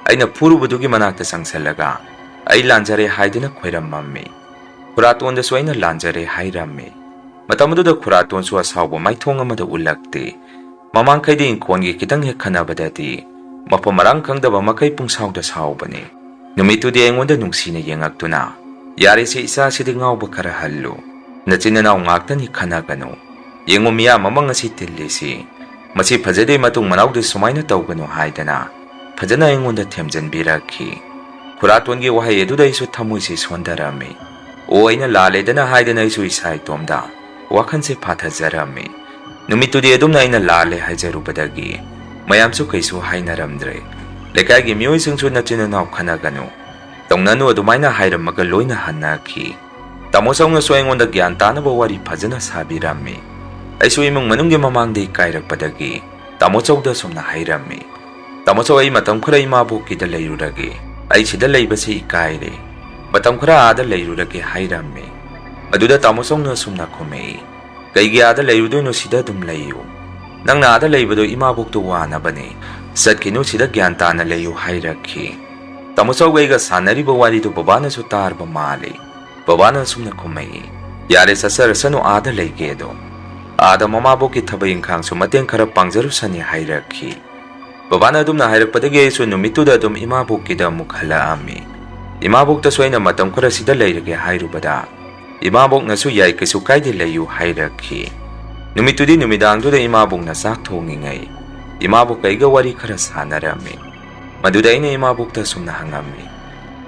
ꯑꯩꯅ ꯐꯨꯔꯨꯕꯗꯨꯒꯤ ꯃꯅꯥꯛꯇ ꯆꯪꯁꯤꯜꯂꯒ "ꯑꯩ ꯂꯥꯟꯖꯔꯦ" ꯍꯥꯏꯗꯨꯅ ꯈꯣꯏꯔꯝꯃꯝꯃꯤ꯫ ꯈꯨꯔꯥꯇꯣꯟꯗꯁꯨ ꯑꯩꯅ "ꯂꯥꯟꯖꯔꯦ" ꯍꯥꯏꯔꯝꯃꯤ꯫ ꯃꯇꯝ ꯑꯗꯨꯗ ꯈꯨꯔꯥꯇꯣꯟꯁꯨ ꯑꯁꯥꯎꯕ ꯃꯥꯏꯊꯣꯡ ꯑꯃꯗ ꯎꯠꯂꯛꯇꯦ꯫ ꯃꯃꯥꯡꯈꯩꯗꯤ ꯏꯪꯈꯣꯜꯒꯤ ꯈꯤꯇꯪ ꯍꯦꯛ ꯈꯟꯅꯕꯗꯗꯤ ꯃꯐꯝ ꯃꯔꯥꯡ ꯈꯪꯗꯕ ꯃꯈꯩ ꯄꯨꯡꯁꯥꯎꯗ ꯁꯥꯎꯕꯅꯤ꯫ ꯅꯨꯃꯤꯠꯇꯨꯗꯤ ꯑꯩꯉꯣꯟꯗ ꯅꯨꯡꯁꯤꯅ ꯌꯦꯡꯉꯛꯇꯨꯅ, "ꯌꯥꯔꯦꯁꯦ, ꯏꯆꯥꯁꯤꯗꯤ ꯉꯥꯎꯕ ꯈꯔ ꯍꯜꯂꯨ꯫ ꯅꯆꯤꯟ ꯅꯅꯥꯎ ꯉꯥꯛꯇꯅꯤ, ꯈꯟꯅꯒꯅꯨ꯫ ꯌꯦꯡꯉꯨ, ꯃꯤꯌꯥꯝ ꯑꯃ ꯉꯁꯤ ꯇꯤꯜꯂꯤꯁꯤ꯫ ꯃꯁꯤ ꯐꯖꯗꯦ, ꯃꯇꯨꯡ ꯃꯅꯥꯎꯗ ꯁꯨꯃꯥꯏꯅ ꯇꯧꯒꯅꯨ" ꯍꯥꯏꯗꯅ ꯐꯖꯅ ꯑꯩꯉꯣꯟꯗ ꯊꯦꯝꯖꯤꯟꯕꯤꯔꯛꯈꯤ꯫ ꯈꯨꯔꯥꯇꯣꯟꯒꯤ ꯋꯥꯍꯩ ꯑꯗꯨꯗ ꯑꯩꯁꯨ ꯊꯃꯣꯏꯁꯤ ꯁꯣꯟꯊꯔꯝꯃꯤ꯫ "ꯑꯣ, ꯑꯩꯅ ꯂꯥꯜꯂꯦꯗꯅ" ꯍꯥꯏꯗꯅ ꯑꯩꯁꯨ ꯏꯁꯥ ꯏꯇꯣꯝꯗ ꯋꯥꯈꯜꯁꯦ ꯐꯥꯊꯖꯔꯝꯃꯤ꯫ ꯅꯨꯃꯤꯠꯇꯨꯗꯤ ꯑꯗꯨꯝꯅ ꯑꯩꯅ ꯂꯥꯜꯂꯦ ꯍꯥꯏꯖꯔꯨꯕꯗꯒꯤ ꯃꯌꯥꯝꯁꯨ ꯀꯩꯁꯨ ꯍꯥꯏꯅꯔꯝꯗ꯭ꯔꯦ꯫ ꯂꯩꯀꯥꯏꯒꯤ ꯃꯤꯑꯣꯏꯁꯤꯡꯁꯨ "ꯅꯆꯤꯟ ꯅꯅꯥꯎ ꯈꯟꯅꯒꯅꯨ, ꯇꯧꯅꯅꯨ" ꯑꯗꯨꯃꯥꯏꯅ ꯍꯥꯏꯔꯝꯃꯒ ꯂꯣꯏꯅ ꯍꯟꯅꯈꯤ꯫ ꯇꯥꯃꯣ ꯆꯧꯅꯁꯨ ꯑꯩꯉꯣꯟꯗ ꯒ꯭ꯌꯥꯟ ꯇꯥꯅꯕ ꯋꯥꯔꯤ ꯐꯖꯅ ꯁꯥꯕꯤꯔꯝꯃꯤ꯫ ꯑꯩꯁꯨ ꯏꯃꯨꯡ ꯃꯅꯨꯡꯒꯤ ꯃꯃꯥꯡꯗ ꯏꯀꯥꯏꯔꯛꯄꯗꯒꯤ ꯇꯥꯃꯣ ꯆꯧꯗ ꯑꯁꯨꯝꯅ ꯍꯥꯏꯔꯝꯃꯤ, "ꯇꯥꯃꯣ ꯆꯧ, ꯑꯩ ꯃꯇꯝ ꯈꯔ ꯏꯃꯥꯕꯣꯛꯀꯤꯗ ꯂꯩꯔꯨꯔꯒꯦ꯫ ꯑꯩ ꯁꯤꯗ ꯂꯩꯕꯁꯤ ꯏꯀꯥꯏꯔꯦ꯫ ꯃꯇꯝ ꯈꯔ ꯑꯥꯗ ꯂꯩꯔꯨꯔꯒꯦ" ꯍꯥꯏꯔꯝꯃꯤ꯫ ꯑꯗꯨꯗ ꯇꯥꯃꯣ ꯆꯧꯅ ꯑꯁꯨꯝꯅ ꯈꯨꯝꯃꯛꯏ, "ꯀꯩꯒꯤ ꯑꯥꯗ ꯂꯩꯔꯨꯗꯣꯏꯅꯣ? ꯁꯤꯗ ꯑꯗꯨꯝ ꯂꯩꯌꯨ꯫ ꯅꯪꯅ ꯑꯥꯗ ꯂꯩꯕꯗꯣ ꯏꯃꯥꯕꯣꯛꯇꯣ ꯋꯥꯅꯕꯅꯦ꯫ ꯆꯠꯈꯤꯅꯨ, ꯁꯤꯗ ꯒ꯭ꯌꯥꯟ ꯇꯥꯅ ꯂꯩꯌꯨ" ꯍꯥꯏꯔꯛꯈꯤ꯫ ꯇꯥꯃꯣ ꯆꯧꯒ ꯑꯩꯒ ꯁꯥꯟꯅꯔꯤꯕ ꯋꯥꯔꯤꯗꯨ ꯕꯕꯥꯅꯁꯨ ꯇꯥꯔꯕ ꯃꯥꯜꯂꯤ꯫ ꯕꯕꯥꯅ ꯑꯁꯨꯝꯅ ꯈꯨꯝꯃꯛꯏ, "ꯌꯥꯔꯦ, ꯆꯠꯆꯔꯁꯅꯨ, ꯑꯥꯗ ꯂꯩꯒꯦ ꯑꯗꯣ꯫ ꯑꯥꯗ ꯃꯃꯥꯕꯣꯛꯀꯤ ꯊꯕꯛ ꯏꯪꯈꯥꯡꯁꯨ ꯃꯇꯦꯡ ꯈꯔ ꯄꯥꯡꯖꯔꯨꯁꯅꯤ" ꯍꯥꯏꯔꯛꯈꯤ꯫ ꯕꯕꯥꯅ ꯑꯗꯨꯝꯅ ꯍꯥꯏꯔꯛꯄꯗꯒꯤ ꯑꯩꯁꯨ ꯅꯨꯃꯤꯠꯇꯨꯗ ꯑꯗꯨꯝ ꯏꯃꯥꯕꯣꯛꯀꯤꯗ ꯑꯃꯨꯛ ꯍꯜꯂꯛꯑꯝꯃꯤ꯫ ꯏꯃꯥꯕꯣꯛꯇꯁꯨ ꯑꯩꯅ ꯃꯇꯝ ꯈꯔ ꯁꯤꯗ ꯂꯩꯔꯒꯦ ꯍꯥꯏꯔꯨꯕꯗ, ꯏꯃꯥꯕꯣꯛꯅꯁꯨ "ꯌꯥꯏ, ꯀꯩꯁꯨ ꯀꯥꯏꯗꯦ, ꯂꯩꯌꯨ" ꯍꯥꯏꯔꯛꯈꯤ꯫ ꯅꯨꯃꯤꯠꯇꯨꯗꯤ ꯅꯨꯃꯤꯗꯥꯡꯗꯨꯗ ꯏꯃꯥꯕꯣꯛꯅ ꯆꯥꯛ ꯊꯣꯡꯉꯤꯉꯩ ꯏꯃꯥꯕꯣꯛꯀ ꯑꯩꯒ ꯋꯥꯔꯤ ꯈꯔ ꯁꯥꯟꯅꯔꯝꯃꯤ꯫ ꯃꯗꯨꯗ ꯑꯩꯅ ꯏꯃꯥꯕꯣꯛꯇ ꯑꯁꯨꯝꯅ ꯍꯪꯉꯝꯃꯤ,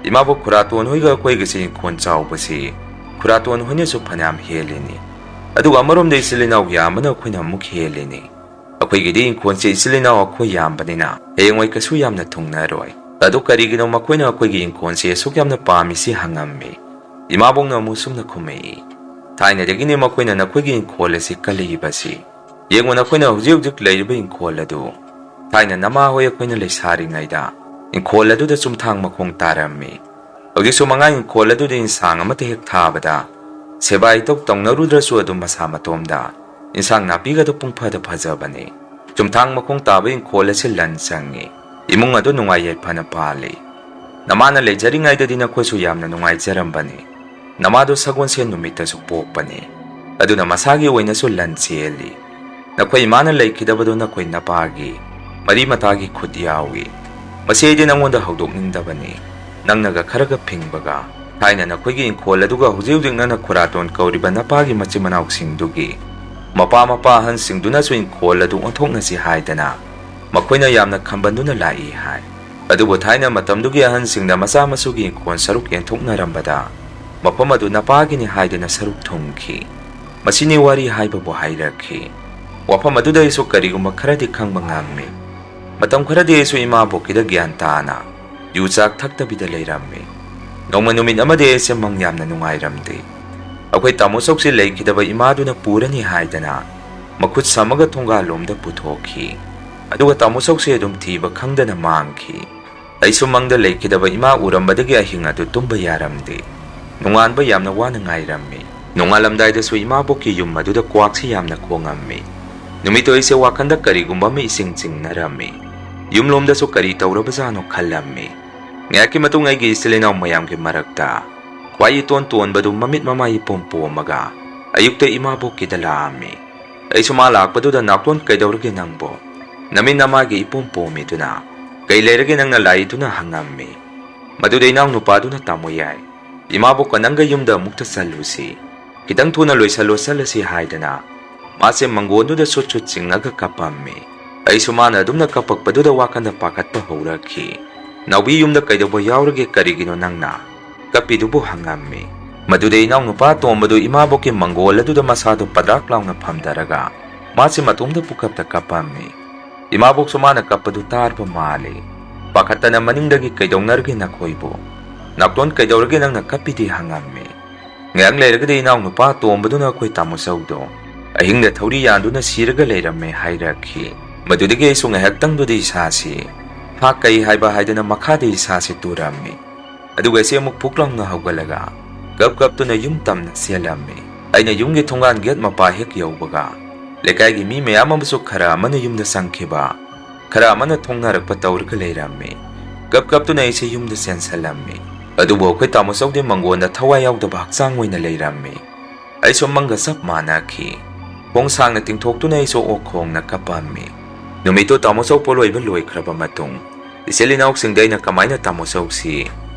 "ꯏꯃꯥꯕꯣꯛ, ꯈꯨꯔꯥꯇꯣꯟ ꯍꯣꯏꯒ ꯑꯩꯈꯣꯏꯒꯁꯦ ꯏꯪꯈꯣꯜ ꯆꯥꯎꯕꯁꯤ ꯈꯨꯔꯥꯇꯣꯟ ꯍꯣꯏꯅꯁꯨ ꯐꯅꯌꯥꯝ ꯍꯦꯜꯂꯤꯅꯤ, ꯑꯗꯨꯒ ꯑꯃꯔꯣꯝꯗ ꯏꯆꯤꯜ ꯏꯅꯥꯎ ꯌꯥꯝꯕꯅ ꯑꯩꯈꯣꯏꯅ ꯑꯃꯨꯛ ꯍꯦꯜꯂꯤꯅꯤ꯫ ꯑꯩꯈꯣꯏꯒꯤꯗꯤ ꯏꯪꯈꯣꯜꯁꯦ ꯏꯆꯤꯜ ꯏꯅꯥꯎ ꯑꯩꯈꯣꯏ ꯌꯥꯝꯕꯅꯤꯅ ꯍꯌꯦꯡꯋꯥꯏ ꯀꯩꯁꯨ ꯌꯥꯝꯅ ꯊꯨꯡꯅꯔꯣꯏ꯫ ꯑꯗꯨ ꯀꯔꯤꯒꯤꯅꯣ ꯃꯈꯣꯏꯅ ꯑꯩꯈꯣꯏꯒꯤ ꯏꯪꯈꯣꯜꯁꯦ ꯑꯁꯨꯛ ꯌꯥꯝꯅ ꯄꯥꯝꯃꯤꯁꯤ?" ꯍꯪꯉꯝꯃꯤ꯫ ꯏꯃꯥꯕꯣꯛꯅ ꯑꯃꯨꯛ ꯁꯨꯝꯅ ꯈꯨꯝꯃꯛꯏ, "ꯊꯥꯏꯅꯗꯒꯤꯅꯤ ꯃꯈꯣꯏꯅ ꯅꯈꯣꯏꯒꯤ ꯏꯪꯈꯣꯜ ꯑꯁꯤ ꯀꯜꯂꯛꯏꯕꯁꯤ꯫ ꯌꯦꯡꯉꯨ, ꯅꯈꯣꯏꯅ ꯍꯧꯖꯤꯛ ꯍꯧꯖꯤꯛ ꯂꯩꯔꯤꯕ ꯏꯪꯈꯣꯜ ꯑꯗꯨ ꯊꯥꯏꯅ ꯅꯃꯥ ꯍꯣꯏ ꯑꯩꯈꯣꯏꯅ ꯂꯩꯁꯥꯔꯤꯉꯩꯗ ꯏꯪꯈꯣꯜ ꯑꯗꯨꯗ ꯆꯨꯝꯊꯥꯡ ꯃꯈꯣꯡ ꯇꯥꯔꯝꯃꯤ꯫ ꯍꯧꯖꯤꯛꯁꯨ ꯃꯉꯥ ꯏꯪꯈꯣꯜ ꯑꯗꯨꯗ ꯏꯟꯁꯥꯡ ꯑꯃꯠꯇ ꯍꯦꯛ ꯊꯥꯕꯗ ꯁꯦꯕꯥ ꯏꯇꯧ ꯇꯧꯅꯔꯨꯗ꯭ꯔꯁꯨ ꯑꯗꯨꯝ ꯃꯁꯥ ꯃꯇꯣꯝꯗ ꯏꯟꯁꯥꯡ ꯅꯥꯄꯤꯒꯗꯨ ꯄꯨꯡꯐꯗ ꯐꯖꯕꯅꯤ꯫ ꯆꯨꯝꯊꯥꯡ ꯃꯈꯣꯡ ꯇꯥꯕ ꯏꯪꯈꯣꯜ ꯑꯁꯤ ꯂꯟ ꯆꯪꯉꯤ꯫ ꯏꯃꯨꯡ ꯑꯗꯨ ꯅꯨꯡꯉꯥꯏ ꯌꯥꯏꯐꯅ ꯄꯥꯜꯂꯤ꯫ ꯅꯃꯥꯅ ꯂꯩꯖꯔꯤꯉꯩꯗꯗꯤ ꯅꯈꯣꯏꯁꯨ ꯌꯥꯝꯅ ꯅꯨꯡꯉꯥꯏꯖꯔꯝꯕꯅꯤ꯫ ꯅꯃꯥꯗꯨ ꯁꯒꯣꯜꯁꯦꯟ ꯅꯨꯃꯤꯠꯇꯁꯨ ꯄꯣꯛꯄꯅꯤ꯫ ꯑꯗꯨꯅ ꯃꯁꯥꯒꯤ ꯑꯣꯏꯅꯁꯨ ꯂꯟ ꯆꯦꯜꯂꯤ꯫ ꯅꯈꯣꯏ ꯏꯃꯥꯅ ꯂꯩꯈꯤꯗꯕꯗꯨ ꯅꯈꯣꯏ ꯅꯄꯥꯒꯤ ꯃꯔꯤ ꯃꯇꯥꯒꯤ ꯈꯨꯠ ꯌꯥꯎꯏ꯫ ꯃꯁꯤ ꯑꯩꯗꯤ ꯅꯪꯉꯣꯟꯗ ꯍꯧꯗꯣꯛꯅꯤꯡꯗꯕꯅꯤ꯫ ꯅꯪꯅꯒ ꯈꯔꯒ ꯐꯤꯡꯕꯒ, ꯊꯥꯏꯅ ꯅꯈꯣꯏꯒꯤ ꯏꯪꯈꯣꯜ ꯑꯗꯨꯒ ꯍꯧꯖꯤꯛ ꯍꯧꯖꯤꯛ ꯅꯪꯅ ꯈꯨꯔꯥꯇꯣꯟ ꯀꯧꯔꯤꯕ ꯅꯄꯥꯒꯤ ꯃꯆꯤꯟ ꯃꯅꯥꯎꯁꯤꯡꯗꯨꯒꯤ ꯃꯄꯥ ꯃꯄꯥ ꯑꯍꯟꯁꯤꯡꯗꯨꯅꯁꯨ ꯏꯪꯈꯣꯜ ꯑꯗꯨ ꯑꯣꯟꯊꯣꯛꯅꯁꯤ ꯍꯥꯏꯗꯅ ꯃꯈꯣꯏꯅ ꯌꯥꯝꯅ ꯈꯝꯕꯟꯗꯨꯅ ꯂꯥꯛꯏ ꯍꯥꯏ꯫ ꯑꯗꯨꯕꯨ ꯊꯥꯏꯅ ꯃꯇꯝꯗꯨꯒꯤ ꯑꯍꯟꯁꯤꯡꯅ ꯃꯆꯥ ꯃꯁꯨꯒꯤ ꯏꯪꯈꯣꯜ ꯁꯔꯨꯛ ꯌꯦꯟꯊꯣꯛꯅꯔꯝꯕꯗ ꯃꯐꯝ ꯑꯗꯨ ꯅꯄꯥꯒꯤꯅꯤ ꯍꯥꯏꯗꯅ ꯁꯔꯨꯛ ꯊꯨꯡꯈꯤ꯫ ꯃꯁꯤꯅꯤ ꯋꯥꯔꯤ ꯍꯥꯏꯕꯕꯨ ꯍꯥꯏꯔꯛꯈꯤ꯫ ꯋꯥꯐꯝ ꯑꯗꯨꯗ ꯑꯩꯁꯨ ꯀꯔꯤꯒꯨꯝꯕ ꯈꯔꯗꯤ ꯈꯪꯕ ꯉꯝꯃꯤ꯫ ꯃꯇꯝ ꯈꯔꯗꯤ ꯑꯩꯁꯨ ꯏꯃꯥꯕꯣꯛꯀꯤꯗ ꯒ꯭ꯌꯥꯟ ꯇꯥꯅ ꯌꯨ ꯆꯥꯛ ꯊꯛꯇꯕꯤꯗ ꯂꯩꯔꯝꯃꯤ꯫ ꯅꯣꯡꯃ ꯅꯨꯃꯤꯠ ꯑꯃꯗꯤ ꯑꯩꯁꯦ ꯃꯪ ꯌꯥꯝꯅ ꯅꯨꯡꯉꯥꯏꯔꯝꯗꯦ꯫ ꯑꯩꯈꯣꯏ ꯇꯥꯃꯣ ꯆꯧꯁꯤ ꯂꯩꯈꯤꯗꯕ ꯏꯃꯥꯗꯨꯅ ꯄꯨꯔꯅꯤ ꯍꯥꯏꯗꯅ ꯃꯈꯨꯠ ꯁꯝꯃꯒ ꯊꯣꯡꯒꯥꯜꯂꯣꯝꯗ ꯄꯨꯊꯣꯛꯈꯤ꯫ ꯑꯗꯨꯒ ꯇꯥꯃꯣ ꯆꯧꯁꯤ ꯑꯗꯨꯝ ꯊꯤꯕ ꯈꯪꯗꯅ ꯃꯥꯡꯈꯤ꯫ ꯑꯩꯁꯨ ꯃꯪꯗ ꯂꯩꯈꯤꯗꯕ ꯏꯃꯥ ꯎꯔꯝꯕꯗꯒꯤ ꯑꯍꯤꯡ ꯑꯗꯨ ꯇꯨꯝꯕ ꯌꯥꯔꯝꯗꯦ꯫ ꯅꯣꯡꯉꯥꯟꯕ ꯌꯥꯝꯅ ꯋꯥꯅ ꯉꯥꯏꯔꯝꯃꯤ꯫ ꯅꯣꯡꯉꯥꯜꯂꯝꯗꯥꯏꯗꯁꯨ ꯏꯃꯥꯕꯣꯛꯀꯤ ꯌꯨꯝ ꯑꯗꯨꯗ ꯀ꯭ꯋꯥꯛꯁꯤ ꯌꯥꯝꯅ ꯈꯣꯡꯉꯝꯃꯤ꯫ ꯅꯨꯃꯤꯠꯇꯣ ꯑꯩꯁꯦ ꯋꯥꯈꯟꯗ ꯀꯔꯤꯒꯨꯝꯕ ꯑꯃ ꯏꯆꯤꯡ ꯆꯤꯡꯅꯔꯝꯃꯤ꯫ ꯌꯨꯝꯂꯣꯝꯗꯁꯨ ꯀꯔꯤ ꯇꯧꯔꯕꯖꯥꯠꯅꯣ ꯈꯜꯂꯝꯃꯤ꯫ ꯉꯥꯏꯍꯥꯛꯀꯤ ꯃꯇꯨꯡ ꯑꯩꯒꯤ ꯏꯆꯤꯜ ꯏꯅꯥꯎ ꯃꯌꯥꯝꯒꯤ ꯃꯔꯛꯇ ꯈ꯭ꯋꯥꯏ ꯏꯇꯣꯟ ꯇꯣꯟꯕꯗꯨ ꯃꯃꯤꯠ ꯃꯃꯥꯏ ꯏꯄꯣꯝ ꯄꯣꯝꯃꯒ ꯑꯌꯨꯛꯇ ꯏꯃꯥꯕꯣꯛꯀꯤꯗ ꯂꯥꯛꯑꯝꯃꯤ꯫ ꯑꯩꯁꯨ ꯃꯥ ꯂꯥꯛꯄꯗꯨꯗ, "ꯅꯥꯎꯇꯣꯟ, ꯀꯩꯗꯧꯔꯒꯦ ꯅꯪꯕꯣ? ꯅꯃꯤꯠ ꯅꯃꯥꯒꯤ ꯏꯄꯣꯝ ꯄꯣꯝꯃꯤꯗꯨꯅ? ꯀꯩ ꯂꯩꯔꯒꯦ ꯅꯪꯅ ꯂꯥꯛꯏꯗꯨꯅ?" ꯍꯪꯉꯝꯃꯤ꯫ ꯃꯗꯨꯗ ꯏꯅꯥꯎ ꯅꯨꯄꯥꯗꯨꯅ, "ꯇꯥꯃꯣ ꯌꯥꯏ, "ꯏꯃꯥꯕꯣꯛꯀ ꯅꯪꯒ ꯌꯨꯝꯗ ꯑꯃꯨꯛꯇ ꯆꯠꯂꯨꯁꯤ, ꯈꯤꯇꯪ ꯊꯨꯅ ꯂꯣꯏꯁꯜꯂꯣ ꯆꯠꯂꯁꯤ" ꯍꯥꯏꯗꯅ ꯃꯥꯁꯦ ꯃꯪꯒꯣꯟꯗꯨꯗ ꯁꯨꯠ ꯁꯨꯠ ꯆꯤꯡꯉꯒ ꯀꯞꯄꯝꯃꯤ꯫ ꯑꯩꯁꯨ ꯃꯥꯅ ꯑꯗꯨꯝꯅ ꯀꯞꯄꯛꯄꯗꯨꯗ ꯋꯥꯈꯟꯗ ꯄꯥꯈꯠꯄ ꯍꯧꯔꯛꯈꯤ꯫ "ꯅꯥꯎꯕꯤ, ꯌꯨꯝꯗ ꯀꯩꯗꯧꯕ ꯌꯥꯎꯔꯒꯦ? ꯀꯔꯤꯒꯤꯅꯣ ꯅꯪꯅ ꯀꯞꯄꯤꯗꯨꯕꯨ?" ꯍꯪꯉꯝꯃꯤ꯫ ꯃꯗꯨꯗ ꯏꯅꯥꯎꯅꯨꯄꯥ ꯑꯇꯣꯝꯕꯗꯨ ꯏꯃꯥꯕꯣꯛꯀꯤ ꯃꯪꯒꯣꯜ ꯑꯗꯨꯗ ꯃꯁꯥꯗꯨ ꯄꯗꯥꯛ ꯂꯥꯎꯅ ꯐꯝꯊꯔꯒ ꯃꯥꯁꯦ ꯃꯇꯣꯝꯗ ꯄꯨꯀꯞꯇ ꯀꯞꯄꯝꯃꯤ꯫ ꯏꯃꯥꯕꯣꯛꯁꯨ ꯃꯥꯅ ꯀꯞꯄꯗꯨ ꯇꯥꯔꯕ ꯃꯥꯜꯂꯤ꯫ ꯄꯥꯈꯠꯇꯅ ꯃꯅꯤꯡꯗꯒꯤ, "ꯀꯩꯗꯧꯅꯔꯒꯦ ꯅꯈꯣꯏꯕꯨ? ꯅꯥꯎꯇꯣꯟ, ꯀꯩꯗꯧꯔꯒꯦ ꯅꯪꯅ ꯀꯞꯄꯤꯗꯤ?" ꯍꯪꯉꯝꯃꯤ꯫ ꯉꯥꯏꯍꯥꯛ ꯂꯩꯔꯒꯗꯤ ꯏꯅꯥꯎꯅꯨꯄꯥ ꯑꯇꯣꯝꯕꯗꯨꯅ ꯑꯩꯈꯣꯏ ꯇꯥꯃꯣ ꯆꯧꯗꯣ ꯑꯍꯤꯡꯗ ꯊꯧꯔꯤ ꯌꯥꯟꯗꯨꯅ ꯁꯤꯔꯒ ꯂꯩꯔꯝꯃꯦ ꯍꯥꯏꯔꯛꯈꯤ꯫ ꯃꯗꯨꯗꯒꯤ ꯑꯩꯁꯨ ꯉꯥꯏꯍꯥꯛꯇꯪꯗꯨꯗꯤ ꯏꯁꯥꯁꯤ ꯍꯥ ꯀꯩ ꯍꯥꯏꯕ ꯍꯥꯏꯗꯅ ꯃꯈꯥꯗ ꯏꯁꯥꯁꯤ ꯇꯨꯔꯝꯃꯤ꯫ ꯑꯗꯨꯒ ꯑꯩꯁꯦ ꯑꯃꯨꯛ ꯄꯨꯛ ꯂꯥꯎꯅ ꯍꯧꯒꯠꯂꯒ ꯀꯞ ꯀꯞꯇꯨꯅ ꯌꯨꯝ ꯇꯝꯅ ꯆꯦꯜꯂꯝꯃꯤ꯫ ꯑꯩꯅ ꯌꯨꯝꯒꯤ ꯊꯣꯡꯒꯥꯟ ꯒꯦꯠ ꯃꯄꯥ ꯍꯦꯛ ꯌꯧꯕꯒ ꯂꯩꯀꯥꯏꯒꯤ ꯃꯤ ꯃꯌꯥꯝ ꯑꯃꯁꯨ ꯈꯔ ꯑꯃꯅ ꯌꯨꯝꯗ ꯆꯪꯈꯤꯕ, ꯈꯔ ꯑꯃꯅ ꯊꯣꯡꯅꯔꯛꯄ ꯇꯧꯔꯒ ꯂꯩꯔꯝꯃꯤ꯫ ꯀꯞ ꯀꯞꯇꯨꯅ ꯑꯩꯁꯦ ꯌꯨꯝꯗ ꯆꯦꯟꯁꯜꯂꯝꯃꯤ꯫ ꯑꯗꯨꯕꯨ ꯑꯩꯈꯣꯏ ꯇꯥꯃꯣ ꯆꯧꯗꯤ ꯃꯪꯒꯣꯟꯗ ꯊꯋꯥꯏ ꯌꯥꯎꯗꯕ ꯍꯛꯆꯥꯡ ꯑꯣꯏꯅ ꯂꯩꯔꯝꯃꯤ꯫ ꯑꯩꯁꯨ ꯃꯪꯒ ꯆꯞ ꯃꯥꯟꯅꯈꯤ꯫ ꯈꯣꯡ ꯁꯥꯡꯅ ꯇꯤꯡꯊꯣꯛꯇꯨꯅ ꯑꯩꯁꯨ ꯑꯣꯛ ꯈꯣꯡꯅ ꯀꯞꯄꯝꯃꯤ꯫ ꯅꯨꯃꯤꯠꯇꯨ ꯇꯥꯃꯣ ꯆꯧ ꯄꯣꯠꯂꯣꯏꯕ ꯂꯣꯏꯈ꯭ꯔꯕ ꯃꯇꯨꯡ, ꯏꯆꯤꯜ ꯏꯅꯥꯎꯁꯤꯡꯗ ꯑꯩꯅ ꯀꯃꯥꯏꯅ ꯇꯥꯃꯣ ꯆꯧꯁꯤ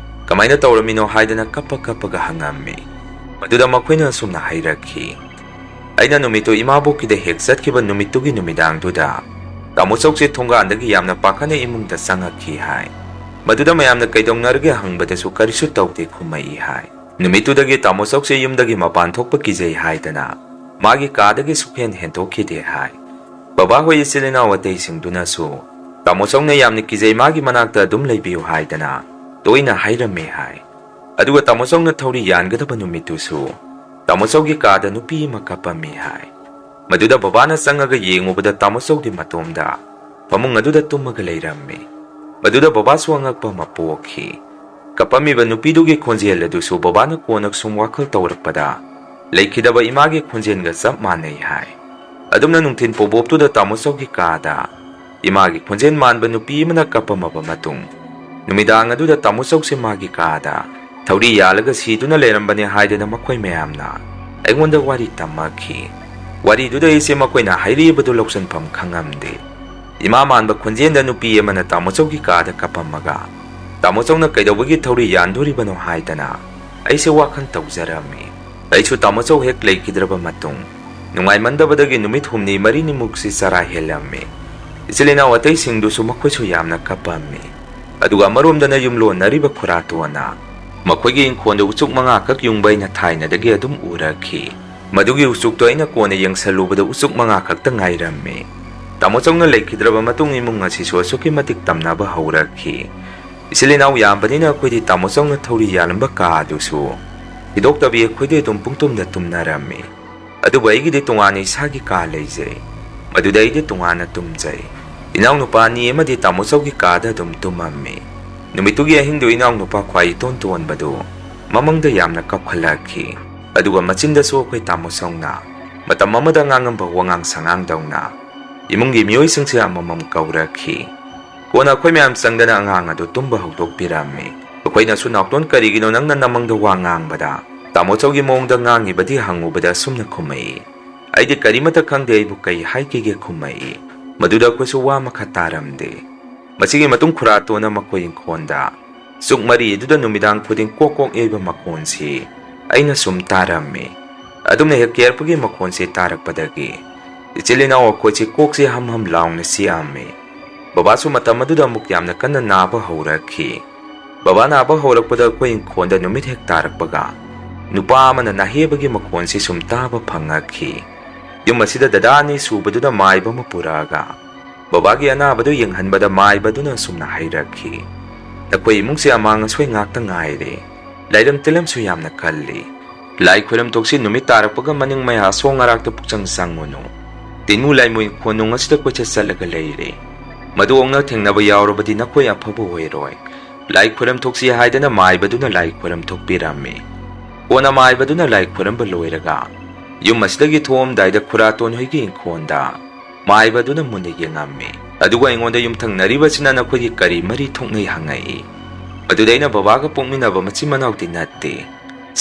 ꯀꯃꯥꯏꯅ ꯇꯧꯔꯝꯃꯤꯅꯣ ꯍꯥꯏꯗꯅ ꯀꯞꯄ ꯀꯞꯄꯒ ꯍꯪꯉꯝꯃꯤ꯫ ꯃꯗꯨꯗ ꯃꯈꯣꯏꯅ ꯑꯁꯨꯝꯅ ꯍꯥꯏꯔꯛꯈꯤ, "ꯑꯩꯅ ꯅꯨꯃꯤꯠꯇꯨ ꯏꯃꯥꯕꯣꯛꯀꯤꯗ ꯍꯦꯛ ꯆꯠꯈꯤꯕ ꯅꯨꯃꯤꯠꯇꯨꯒꯤ ꯅꯨꯃꯤꯗꯥꯡꯗꯨꯗ ꯇꯥꯃꯣ ꯆꯧꯁꯦ ꯊꯣꯡꯒꯥꯟꯗꯒꯤ ꯌꯥꯝꯅ ꯄꯥꯈꯠꯅ ꯏꯃꯨꯡꯗ ꯆꯪꯉꯛꯈꯤ" ꯍꯥꯏ꯫ ꯃꯗꯨꯗ ꯃꯌꯥꯝꯅ ꯀꯩꯗꯧꯅꯔꯒꯦ ꯍꯪꯕꯗꯁꯨ ꯀꯔꯤꯁꯨ ꯇꯧꯗꯦ ꯈꯨꯝꯃꯛꯏ ꯍꯥꯏ꯫ ꯅꯨꯃꯤꯠꯇꯨꯗꯒꯤ ꯇꯥꯃꯣ ꯆꯧꯁꯦ ꯌꯨꯝꯗꯒꯤ ꯃꯄꯥꯟ ꯊꯣꯛꯄ ꯀꯤꯖꯩ ꯍꯥꯏꯗꯅ ꯃꯥꯒꯤ ꯀꯥꯗꯒꯤ ꯁꯨꯛꯍꯦꯟ ꯍꯦꯟꯗꯣꯛꯈꯤꯗꯦ ꯍꯥꯏ꯫ ꯕꯕꯥꯍꯣꯏ ꯏꯆꯤꯜ ꯏꯅꯥꯎ ꯑꯇꯩꯁꯤꯡꯗꯨꯅꯁꯨ ꯇꯥꯃꯣ ꯆꯧꯅ ꯌꯥꯝꯅ ꯀꯤꯖꯩ, ꯃꯥꯒꯤ ꯃꯅꯥꯛꯇ ꯑꯗꯨꯝ ꯂꯩꯕꯤꯌꯨ ꯍꯥꯏꯗꯅ ꯇꯣꯏꯅ ꯍꯥꯏꯔꯝꯃꯦ ꯍꯥꯏ꯫ ꯑꯗꯨꯒ ꯇꯥꯃꯣ ꯆꯧꯅ ꯊꯧꯔꯤ ꯌꯥꯟꯒꯗꯕ ꯅꯨꯃꯤꯠꯇꯨꯁꯨ ꯇꯥꯃꯣ ꯆꯧꯒꯤ ꯀꯥꯗ ꯅꯨꯄꯤ ꯑꯃ ꯀꯞꯄꯝꯃꯤ ꯍꯥꯏ꯫ ꯃꯗꯨꯗ ꯕꯕꯥꯅ ꯆꯪꯉꯒ ꯌꯦꯡꯉꯨꯕꯗ ꯇꯥꯃꯣ ꯆꯧꯗꯤ ꯃꯇꯣꯝꯗ ꯐꯃꯨꯡ ꯑꯗꯨꯗ ꯇꯨꯝꯃꯒ ꯂꯩꯔꯝꯃꯤ꯫ ꯃꯗꯨꯗ ꯕꯕꯥꯁꯨ ꯑꯉꯛꯄ ꯑꯃ ꯄꯣꯛꯈꯤ꯫ ꯀꯞꯄꯝꯃꯤꯕ ꯅꯨꯄꯤꯗꯨꯒꯤ ꯈꯣꯟꯖꯦꯜ ꯑꯗꯨꯁꯨ ꯕꯕꯥꯅ ꯀꯣꯟꯅ ꯁꯨꯝ ꯋꯥꯈꯜ ꯇꯧꯔꯛꯄꯗ ꯂꯩꯈꯤꯗꯕ ꯏꯃꯥꯒꯤ ꯈꯣꯟꯖꯦꯜꯒ ꯆꯞ ꯃꯥꯟꯅꯩ ꯍꯥꯏ꯫ ꯑꯗꯨꯝꯅ ꯅꯨꯡꯊꯤꯜ ꯄꯣꯕꯣꯞꯇꯨꯗ ꯇꯥꯃꯣ ꯆꯧꯒꯤ ꯀꯥꯗ ꯏꯃꯥꯒꯤ ꯈꯣꯟꯖꯦꯜ ꯃꯥꯟꯕ ꯅꯨꯄꯤ ꯑꯃꯅ ꯀꯞꯄꯝꯃꯕ ꯃꯇꯨꯡ, ꯅꯨꯃꯤꯗꯥꯡ ꯑꯗꯨꯗ ꯇꯥꯃꯣ ꯆꯧꯁꯦ ꯃꯥꯒꯤ ꯀꯥꯗ ꯊꯧꯔꯤ ꯌꯥꯜꯂꯒ ꯁꯤꯗꯨꯅ ꯂꯩꯔꯝꯕꯅꯦ ꯍꯥꯏꯗꯅ ꯃꯈꯣꯏ ꯃꯌꯥꯝꯅ ꯑꯩꯉꯣꯟꯗ ꯋꯥꯔꯤ ꯇꯝꯃꯛꯈꯤ꯫ ꯋꯥꯔꯤꯗꯨꯗ ꯑꯩꯁꯦ ꯃꯈꯣꯏꯅ ꯍꯥꯏꯔꯤꯕꯗꯨ ꯂꯧꯁꯤꯟꯐꯝ ꯈꯪꯉꯝꯗꯦ꯫ ꯏꯃꯥ ꯃꯥꯟꯕ ꯈꯣꯟꯖꯦꯜꯗ ꯅꯨꯄꯤ ꯑꯃꯅ ꯇꯥꯃꯣ ꯆꯧꯒꯤ ꯀꯥꯗ ꯀꯞꯄꯝꯃꯒ, "ꯇꯥꯃꯣ ꯆꯧꯅ ꯀꯩꯗꯧꯕꯒꯤ ꯊꯧꯔꯤ ꯌꯥꯟꯗꯣꯔꯤꯕꯅꯣ?" ꯍꯥꯏꯗꯅ ꯑꯩꯁꯦ ꯋꯥꯈꯜ ꯇꯧꯖꯔꯝꯃꯤ꯫ ꯑꯩꯁꯨ ꯇꯥꯃꯣꯆꯧ ꯍꯦꯛ ꯂꯩꯈꯤꯗ꯭ꯔꯕ ꯃꯇꯨꯡ ꯅꯨꯡꯉꯥꯏꯃꯟꯗꯕꯗꯒꯤ ꯅꯨꯃꯤꯠ ꯍꯨꯝꯅꯤ ꯃꯔꯤꯅꯤꯃꯨꯛꯁꯤ ꯆꯔꯥ ꯍꯦꯜꯂꯝꯃꯤ꯫ ꯏꯆꯤꯜ ꯏꯅꯥꯎ ꯑꯇꯩꯁꯤꯡꯗꯨꯁꯨ ꯃꯈꯣꯏꯁꯨ ꯌꯥꯝꯅ ꯀꯞꯄꯝꯃꯤ꯫ ꯑꯗꯨꯒ ꯑꯃꯔꯣꯝꯗꯅ ꯌꯨꯝꯂꯣꯟꯅꯔꯤꯕ ꯈꯨꯔꯥꯇꯣꯟꯅ ꯃꯈꯣꯏꯒꯤ ꯏꯪꯈꯣꯜꯗ ꯎꯆꯨꯛ ꯃꯉꯥꯈꯛ ꯌꯨꯡꯕ ꯑꯩꯅ ꯊꯥꯏꯅꯗꯒꯤ ꯑꯗꯨꯝ ꯎꯔꯛꯈꯤ꯫ ꯃꯗꯨꯒꯤ ꯎꯆꯨꯛꯇꯣ ꯑꯩꯅ ꯀꯣꯟꯅ ꯌꯦꯡꯁꯜꯂꯨꯕꯗ ꯎꯆꯨꯛ ꯃꯉꯥ ꯈꯛꯇ ꯉꯥꯏꯔꯝꯃꯤ꯫ ꯇꯥꯃꯣꯆꯧꯅ ꯂꯩꯈꯤꯗ꯭ꯔꯕ ꯃꯇꯨꯡ ꯏꯃꯨꯡ ꯑꯁꯤꯁꯨ ꯑꯁꯨꯛꯀꯤ ꯃꯇꯤꯛ ꯇꯝꯅꯕ ꯍꯧꯔꯛꯈꯤ꯫ ꯏꯆꯤꯜ ꯏꯅꯥꯎ ꯌꯥꯝꯕꯅꯤꯅ ꯑꯩꯈꯣꯏꯗꯤ ꯇꯥꯃꯣꯆꯧꯅ ꯊꯧꯔꯤ ꯌꯥꯜꯂꯝꯕ ꯀꯥ ꯑꯗꯨꯁꯨ ꯊꯤꯗꯣꯛꯇꯕꯤ ꯑꯩꯈꯣꯏꯗꯤ ꯑꯗꯨꯝ ꯄꯨꯡꯇꯨꯝꯗ ꯇꯨꯝꯅꯔꯝꯃꯤ꯫ ꯑꯗꯨꯕꯨ ꯑꯩꯒꯤꯗꯤ ꯇꯣꯉꯥꯟꯅ ꯏꯁꯥꯒꯤ ꯀꯥ ꯂꯩꯖꯩ꯫ ꯃꯗꯨꯗ ꯑꯩꯗꯤ ꯇꯣꯉꯥꯟꯅ ꯇꯨꯝꯖꯩ꯫ ꯏꯅꯥꯎꯅꯨꯄꯥ ꯑꯅꯤ ꯑꯃꯗꯤ ꯇꯥꯃꯣꯆꯧꯒꯤ ꯀꯥꯗ ꯑꯗꯨꯝ ꯇꯨꯝꯃꯝꯃꯤ꯫ ꯅꯨꯃꯤꯠꯇꯨꯒꯤ ꯑꯍꯤꯡꯗꯨ ꯏꯅꯥꯎꯅꯨꯄꯥ ꯈ꯭ꯋꯥꯏ ꯏꯇꯣꯟ ꯇꯣꯟꯕꯗꯨ ꯃꯃꯪꯗ ꯌꯥꯝꯅ ꯀꯞꯈꯠꯂꯛꯈꯤ꯫ ꯑꯗꯨꯒ ꯃꯆꯤꯟꯗꯁꯨ ꯑꯩꯈꯣꯏ ꯇꯥꯃꯣꯆꯧꯅ ꯃꯇꯝ ꯑꯃꯗ ꯉꯥꯡꯉꯝꯕ ꯋꯥꯉꯥꯡ ꯁꯉꯥꯡꯗꯧꯅ ꯏꯃꯨꯡꯒꯤ ꯃꯤꯑꯣꯏꯁꯤꯡꯁꯦ ꯑꯃꯃꯝ ꯀꯧꯔꯛꯈꯤ꯫ ꯀꯣꯟꯅ ꯑꯩꯈꯣꯏ ꯃꯌꯥꯝ ꯆꯪꯗꯅ ꯑꯉꯥꯡ ꯑꯗꯨ ꯇꯨꯝꯕ ꯍꯧꯗꯣꯛꯄꯤꯔꯝꯃꯤ꯫ ꯑꯩꯈꯣꯏꯅꯁꯨ, "ꯅꯥꯎꯇꯣꯟ, ꯀꯔꯤꯒꯤꯅꯣ ꯅꯪꯅ ꯅꯃꯪꯗ ꯋꯥ ꯉꯥꯡꯕꯗ ꯇꯥꯃꯣꯆꯧꯒꯤ ꯃꯑꯣꯡꯗ ꯉꯥꯡꯉꯤꯕꯗꯤ?" ꯍꯪꯉꯨꯕꯗ ꯑꯁꯨꯝꯅ ꯈꯨꯝꯃꯛꯏ, "ꯑꯩꯗꯤ ꯀꯔꯤꯃꯠꯇ ꯈꯪꯗꯦ, ꯑꯩꯕꯨ ꯀꯩ ꯍꯥꯏꯈꯤꯒꯦ?" ꯈꯨꯝꯃꯛꯏ꯫ ꯃꯗꯨꯗ ꯑꯩꯈꯣꯏꯁꯨ ꯋꯥ ꯃꯈꯥ ꯇꯥꯔꯝꯗꯦ꯫ ꯃꯁꯤꯒꯤ ꯃꯇꯨꯡ ꯈꯨꯔꯥꯇꯣꯟꯅ ꯃꯈꯣꯏ ꯏꯪꯈꯣꯜꯗ ꯆꯨꯛ ꯃꯔꯤ ꯑꯗꯨꯗ ꯅꯨꯃꯤꯗꯥꯡ ꯈꯨꯗꯤꯡ ꯀꯣꯛ ꯀꯣꯛ ꯌꯩꯕ ꯃꯈꯣꯟꯁꯤ ꯑꯩꯅ ꯁꯨꯝ ꯇꯥꯔꯝꯃꯤ꯫ ꯑꯗꯨꯝꯅ ꯍꯦꯛ ꯀꯦꯔꯛꯄꯒꯤ ꯃꯈꯣꯟꯁꯤ ꯇꯥꯔꯛꯄꯗꯒꯤ ꯏꯆꯤꯜ ꯏꯅꯥꯎ ꯑꯩꯈꯣꯏꯁꯤ ꯀꯣꯛꯁꯤ ꯍꯝ ꯍꯝ ꯂꯥꯎꯅ ꯆꯤꯛꯑꯝꯃꯤ꯫ ꯕꯕꯥꯁꯨ ꯃꯇꯝ ꯑꯗꯨꯗ ꯑꯃꯨꯛ ꯌꯥꯝꯅ ꯀꯟꯅ ꯅꯥꯕ ꯍꯧꯔꯛꯈꯤ꯫ ꯕꯕꯥ ꯅꯥꯕ ꯍꯧꯔꯛꯄꯗ ꯑꯩꯈꯣꯏ ꯏꯪꯈꯣꯜꯗ ꯅꯨꯃꯤꯠ ꯍꯦꯛ ꯇꯥꯔꯛꯄꯒ ꯅꯨꯄꯥ ꯑꯃꯅ ꯅꯥꯍꯦꯕꯒꯤ ꯃꯈꯣꯟꯁꯤ ꯁꯨꯝ ꯇꯥꯕ ꯐꯪꯉꯛꯈꯤ꯫ ꯌꯨꯝ ꯑꯁꯤꯗ ꯗꯗꯥ ꯑꯅꯤ ꯁꯨꯕꯗꯨꯅ ꯃꯥꯏꯕ ꯑꯃ ꯄꯨꯔꯛꯑꯒ ꯕꯕꯥꯒꯤ ꯑꯅꯥꯕꯗꯨ ꯌꯦꯡꯍꯟꯕꯗ ꯃꯥꯏꯕꯗꯨꯅ ꯑꯁꯨꯝꯅ ꯍꯥꯏꯔꯛꯈꯤ, "ꯅꯈꯣꯏ ꯏꯃꯨꯡꯁꯦ ꯑꯃꯥꯡ ꯑꯁꯣꯏ ꯉꯥꯛꯇ ꯉꯥꯏꯔꯦ꯫ ꯂꯥꯏꯔꯝ ꯇꯤꯜꯂꯝꯁꯨ ꯌꯥꯝꯅ ꯀꯜꯂꯤ꯫ ꯂꯥꯏ ꯈꯣꯏꯔꯝ ꯊꯣꯛꯁꯤ, ꯅꯨꯃꯤꯠ ꯇꯥꯔꯛꯄꯒ ꯃꯅꯤꯡ ꯃꯌꯥ ꯑꯁꯣꯡ ꯑꯔꯥꯛꯇ ꯄꯨꯛꯆꯪ ꯆꯪꯉꯨꯅꯨ꯫ ꯇꯤꯟꯃꯨ ꯂꯥꯏꯃꯨ ꯏꯪꯈꯣꯜ ꯅꯨꯡ ꯑꯁꯤꯗ ꯀꯣꯏꯆꯠ ꯆꯠꯂꯒ ꯂꯩꯔꯦ꯫ ꯃꯗꯨ ꯑꯣꯛꯅ ꯊꯦꯡꯅꯕ ꯌꯥꯎꯔꯕꯗꯤ ꯅꯈꯣꯏ ꯑꯐꯕ ꯑꯣꯏꯔꯣꯏ꯫ ꯂꯥꯏ ꯈꯣꯏꯔꯝ ꯊꯣꯛꯁꯤ" ꯍꯥꯏꯗꯅ ꯃꯥꯏꯕꯗꯨꯅ ꯂꯥꯏ ꯈꯣꯏꯔꯝ ꯊꯣꯛꯄꯤꯔꯝꯃꯤ꯫ ꯀꯣꯟꯅ ꯃꯥꯏꯕꯗꯨꯅ ꯂꯥꯏ ꯈꯣꯏꯔꯝꯕ ꯂꯣꯏꯔꯒ ꯌꯨꯝ ꯑꯁꯤꯗꯒꯤ ꯊꯣꯛꯑꯝꯗꯥꯏꯗ ꯈꯨꯔꯥꯇꯣꯟ ꯍꯣꯏꯒꯤ ꯏꯪꯈꯣꯜꯗ ꯃꯥꯏꯕꯗꯨꯅ ꯃꯨꯟꯅ ꯌꯦꯡꯉꯝꯃꯤ꯫ ꯑꯗꯨꯒ ꯑꯩꯉꯣꯟꯗ ꯌꯨꯝꯊꯪꯅꯔꯤꯕꯁꯤꯅ ꯅꯈꯣꯏꯒꯤ ꯀꯔꯤ ꯃꯔꯤ ꯊꯣꯛꯅꯩ ꯍꯪꯉꯛꯏ꯫ ꯃꯗꯨꯗ ꯑꯩꯅ ꯕꯕꯥꯒ ꯄꯣꯛꯃꯤꯟꯅꯕ ꯃꯆꯤꯟ ꯃꯅꯥꯎꯗꯤ ꯅꯠꯇꯦ꯫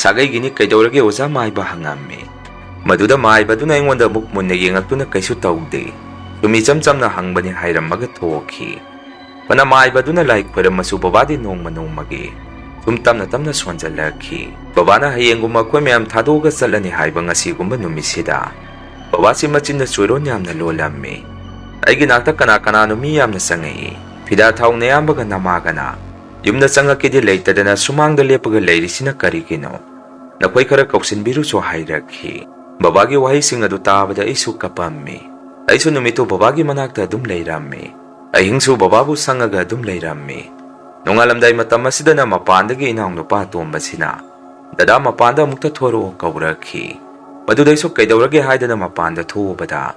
"ꯁꯥꯒꯩꯒꯤꯅꯤ, ꯀꯩꯗꯧꯔꯒꯦ ꯑꯣꯖꯥ?" ꯃꯥꯏꯕ ꯍꯪꯉꯝꯃꯤ꯫ ꯃꯗꯨꯗ ꯃꯥꯏꯕꯗꯨꯅ ꯑꯩꯉꯣꯟꯗ ꯑꯃꯨꯛ ꯃꯨꯟꯅ ꯌꯦꯡꯉꯛꯇꯨꯅ "ꯀꯩꯁꯨ ꯇꯧꯗꯦ, ꯁꯨꯝ ꯏꯆꯝ ꯆꯝꯅ ꯍꯪꯕꯅꯤ" ꯍꯥꯏꯔꯝꯃꯒ ꯊꯣꯛꯈꯤ꯫ ꯐꯅ ꯃꯥꯏꯕꯗꯨꯅ ꯂꯥꯏ ꯈꯣꯏꯔꯝꯃꯁꯨ ꯕꯕꯥꯗꯤ ꯅꯣꯡꯃ ꯅꯣꯡꯃꯒꯤ ꯁꯨꯝ ꯇꯞꯅ ꯇꯞꯅ ꯁꯣꯟꯖꯜꯂꯛꯈꯤ꯫ ꯕꯕꯥꯅ ꯍꯌꯦꯡꯒꯨꯝꯕ ꯑꯩꯈꯣꯏ ꯃꯌꯥꯝ ꯊꯥꯗꯣꯛꯑꯒ ꯆꯠꯂꯅꯤ ꯍꯥꯏꯕ ꯉꯁꯤꯒꯨꯝꯕ ꯅꯨꯃꯤꯠꯁꯤꯗ ꯕꯕꯥꯁꯤ ꯃꯆꯤꯟꯗ ꯆꯣꯏꯔꯣꯟ ꯌꯥꯝꯅ ꯂꯣꯜꯂꯝꯃꯤ꯫ ꯑꯩꯒꯤ ꯅꯥꯛꯇ ꯀꯅꯥ ꯀꯅꯥꯅꯣ ꯃꯤ ꯌꯥꯝꯅ ꯆꯪꯉꯛꯏ꯫ ꯐꯤꯗꯥ ꯊꯥꯎ ꯅꯌꯥꯝꯕꯒ ꯅꯃꯥꯒꯅ ꯌꯨꯝꯗ ꯆꯪꯉꯛꯀꯦꯗꯤ ꯂꯩꯇꯗꯅ ꯁꯨꯃꯥꯡꯗ ꯂꯦꯞꯄꯒ ꯂꯩꯔꯤꯁꯤꯅ ꯀꯔꯤꯒꯤꯅꯣ? ꯅꯈꯣꯏ ꯈꯔ ꯀꯧꯁꯤꯟꯕꯤꯔꯨꯁꯨ ꯍꯥꯏꯔꯛꯈꯤ꯫ ꯕꯕꯥꯒꯤ ꯋꯥꯍꯩꯁꯤꯡ ꯑꯗꯨ ꯇꯥꯕꯗ ꯑꯩꯁꯨ ꯀꯞꯄꯝꯃꯤ꯫ ꯑꯩꯁꯨ ꯅꯨꯃꯤꯠꯇꯨ ꯕꯕꯥꯒꯤ ꯃꯅꯥꯛꯇ ꯑꯗꯨꯝ ꯂꯩꯔꯝꯃꯤ꯫ ꯑꯍꯤꯡꯁꯨ ꯕꯕꯥꯕꯨ ꯁꯪꯉꯒ ꯑꯗꯨꯝ ꯂꯩꯔꯝꯃꯤ꯫ ꯅꯣꯡꯉꯥꯜꯂꯝꯗꯥꯏ ꯃꯇꯝ ꯑꯁꯤꯗꯅ ꯃꯄꯥꯟꯗꯒꯤ ꯏꯅꯥꯎꯅꯨꯄꯥ ꯑꯇꯣꯝꯕꯁꯤꯅ, "ꯗꯗꯥ, ꯃꯄꯥꯟꯗ ꯑꯃꯨꯛꯇ ꯊꯣꯔꯛꯑꯣ" ꯀꯧꯔꯛꯈꯤ꯫ ꯃꯗꯨꯗꯩꯁꯨ ꯀꯩꯗꯧꯔꯒꯦ ꯍꯥꯏꯗꯅ ꯃꯄꯥꯟꯗ ꯊꯣꯛꯎꯕꯗ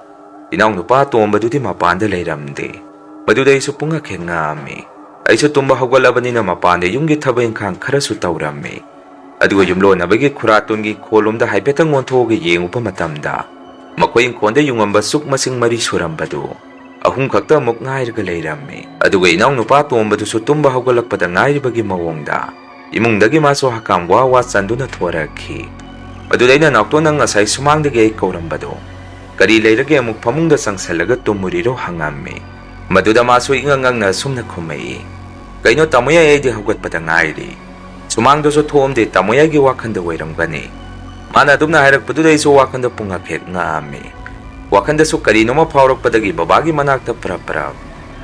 ꯏꯅꯥꯎꯅꯨꯄꯥ ꯑꯇꯣꯝꯕꯗꯨꯗꯤ ꯃꯄꯥꯟꯗ ꯂꯩꯔꯝꯗꯦ꯫ ꯃꯗꯨꯗꯩꯁꯨ ꯄꯨꯡꯉꯛ ꯍꯦꯛ ꯉꯛꯑꯝꯃꯤ꯫ ꯑꯩꯁꯨ ꯇꯨꯝꯕ ꯍꯧꯒꯠꯂꯕꯅꯤꯅ ꯃꯄꯥꯟꯗ ꯌꯨꯝꯒꯤ ꯊꯕꯛ ꯏꯪꯈꯥꯡ ꯈꯔꯁꯨ ꯇꯧꯔꯝꯃꯤ꯫ ꯑꯗꯨꯒ ꯌꯨꯝꯂꯣꯟꯅꯕꯒꯤ ꯈꯨꯔꯥꯇꯣꯟꯒꯤ ꯈꯣꯜꯂꯣꯝꯗ ꯍꯥꯏꯐꯦꯠꯇꯪ ꯑꯣꯟꯊꯣꯛꯑꯒ ꯌꯦꯡꯉꯨꯕ ꯃꯇꯝꯗ ꯃꯈꯣꯏ ꯏꯪꯈꯣꯜꯗ ꯌꯨꯡꯉꯝꯕ ꯆꯨꯛ ꯃꯁꯤꯡ ꯃꯔꯤ ꯁꯨꯔꯝꯕꯗꯨ ꯑꯍꯨꯝ ꯈꯛꯇ ꯑꯃꯨꯛ ꯉꯥꯏꯔꯒ ꯂꯩꯔꯝꯃꯤ꯫ ꯑꯗꯨꯒ ꯏꯅꯥꯎꯅꯨꯄꯥ ꯑꯇꯣꯝꯕꯗꯨꯁꯨ ꯇꯨꯝꯕ ꯍꯧꯒꯠꯂꯛꯄꯗ ꯉꯥꯏꯔꯤꯕꯒꯤ ꯃꯑꯣꯡꯗ ꯏꯃꯨꯡꯗꯒꯤ ꯃꯥꯁꯨ ꯍꯀꯥꯝ ꯋꯥ ꯋꯥ ꯆꯟꯗꯨꯅ ꯊꯣꯔꯛꯈꯤ꯫ ꯑꯗꯨꯗ ꯑꯩꯅ, "ꯅꯥꯎꯇꯣꯟ, ꯅꯪ ꯉꯁꯥꯏ ꯁꯨꯃꯥꯡꯗꯒꯤ ꯑꯩ ꯀꯧꯔꯝꯕꯗꯣ ꯀꯔꯤ ꯂꯩꯔꯒꯦ, ꯑꯃꯨꯛ ꯐꯃꯨꯡꯗ ꯆꯪꯁꯜꯂꯒ ꯇꯨꯝꯃꯨꯔꯤꯔꯣ?" ꯍꯪꯉꯝꯃꯤ꯫ ꯃꯗꯨꯗ ꯃꯥꯁꯨ ꯏꯉꯛ ꯉꯛꯅ ꯑꯁꯨꯝꯅ ꯈꯨꯝꯃꯛꯏ, "ꯀꯩꯅꯣ ꯇꯥꯃꯣ ꯌꯥꯏ, ꯑꯩꯗꯤ ꯍꯧꯒꯠꯄꯗ ꯉꯥꯏꯔꯤ꯫ ꯁꯨꯃꯥꯡꯗꯁꯨ ꯊꯣꯛꯑꯝꯗꯦ, ꯇꯥꯃꯣ ꯌꯥꯏꯒꯤ ꯋꯥꯈꯟꯗ ꯑꯣꯏꯔꯝꯒꯅꯤ"꯫ ꯃꯥꯅ ꯑꯗꯨꯝꯅ ꯍꯥꯏꯔꯛꯄꯗꯨꯗ ꯑꯩꯁꯨ ꯋꯥꯈꯟꯗ ꯄꯨꯡꯉꯛ ꯍꯦꯛ ꯉꯛꯑꯝꯃꯤ꯫ ꯋꯥꯈꯟꯗꯁꯨ ꯀꯔꯤꯅꯣꯃ ꯐꯥꯎꯔꯛꯄꯗꯒꯤ ꯕꯕꯥꯒꯤ ꯃꯅꯥꯛꯇ ꯄ꯭ꯔꯞ ꯄ꯭ꯔꯞ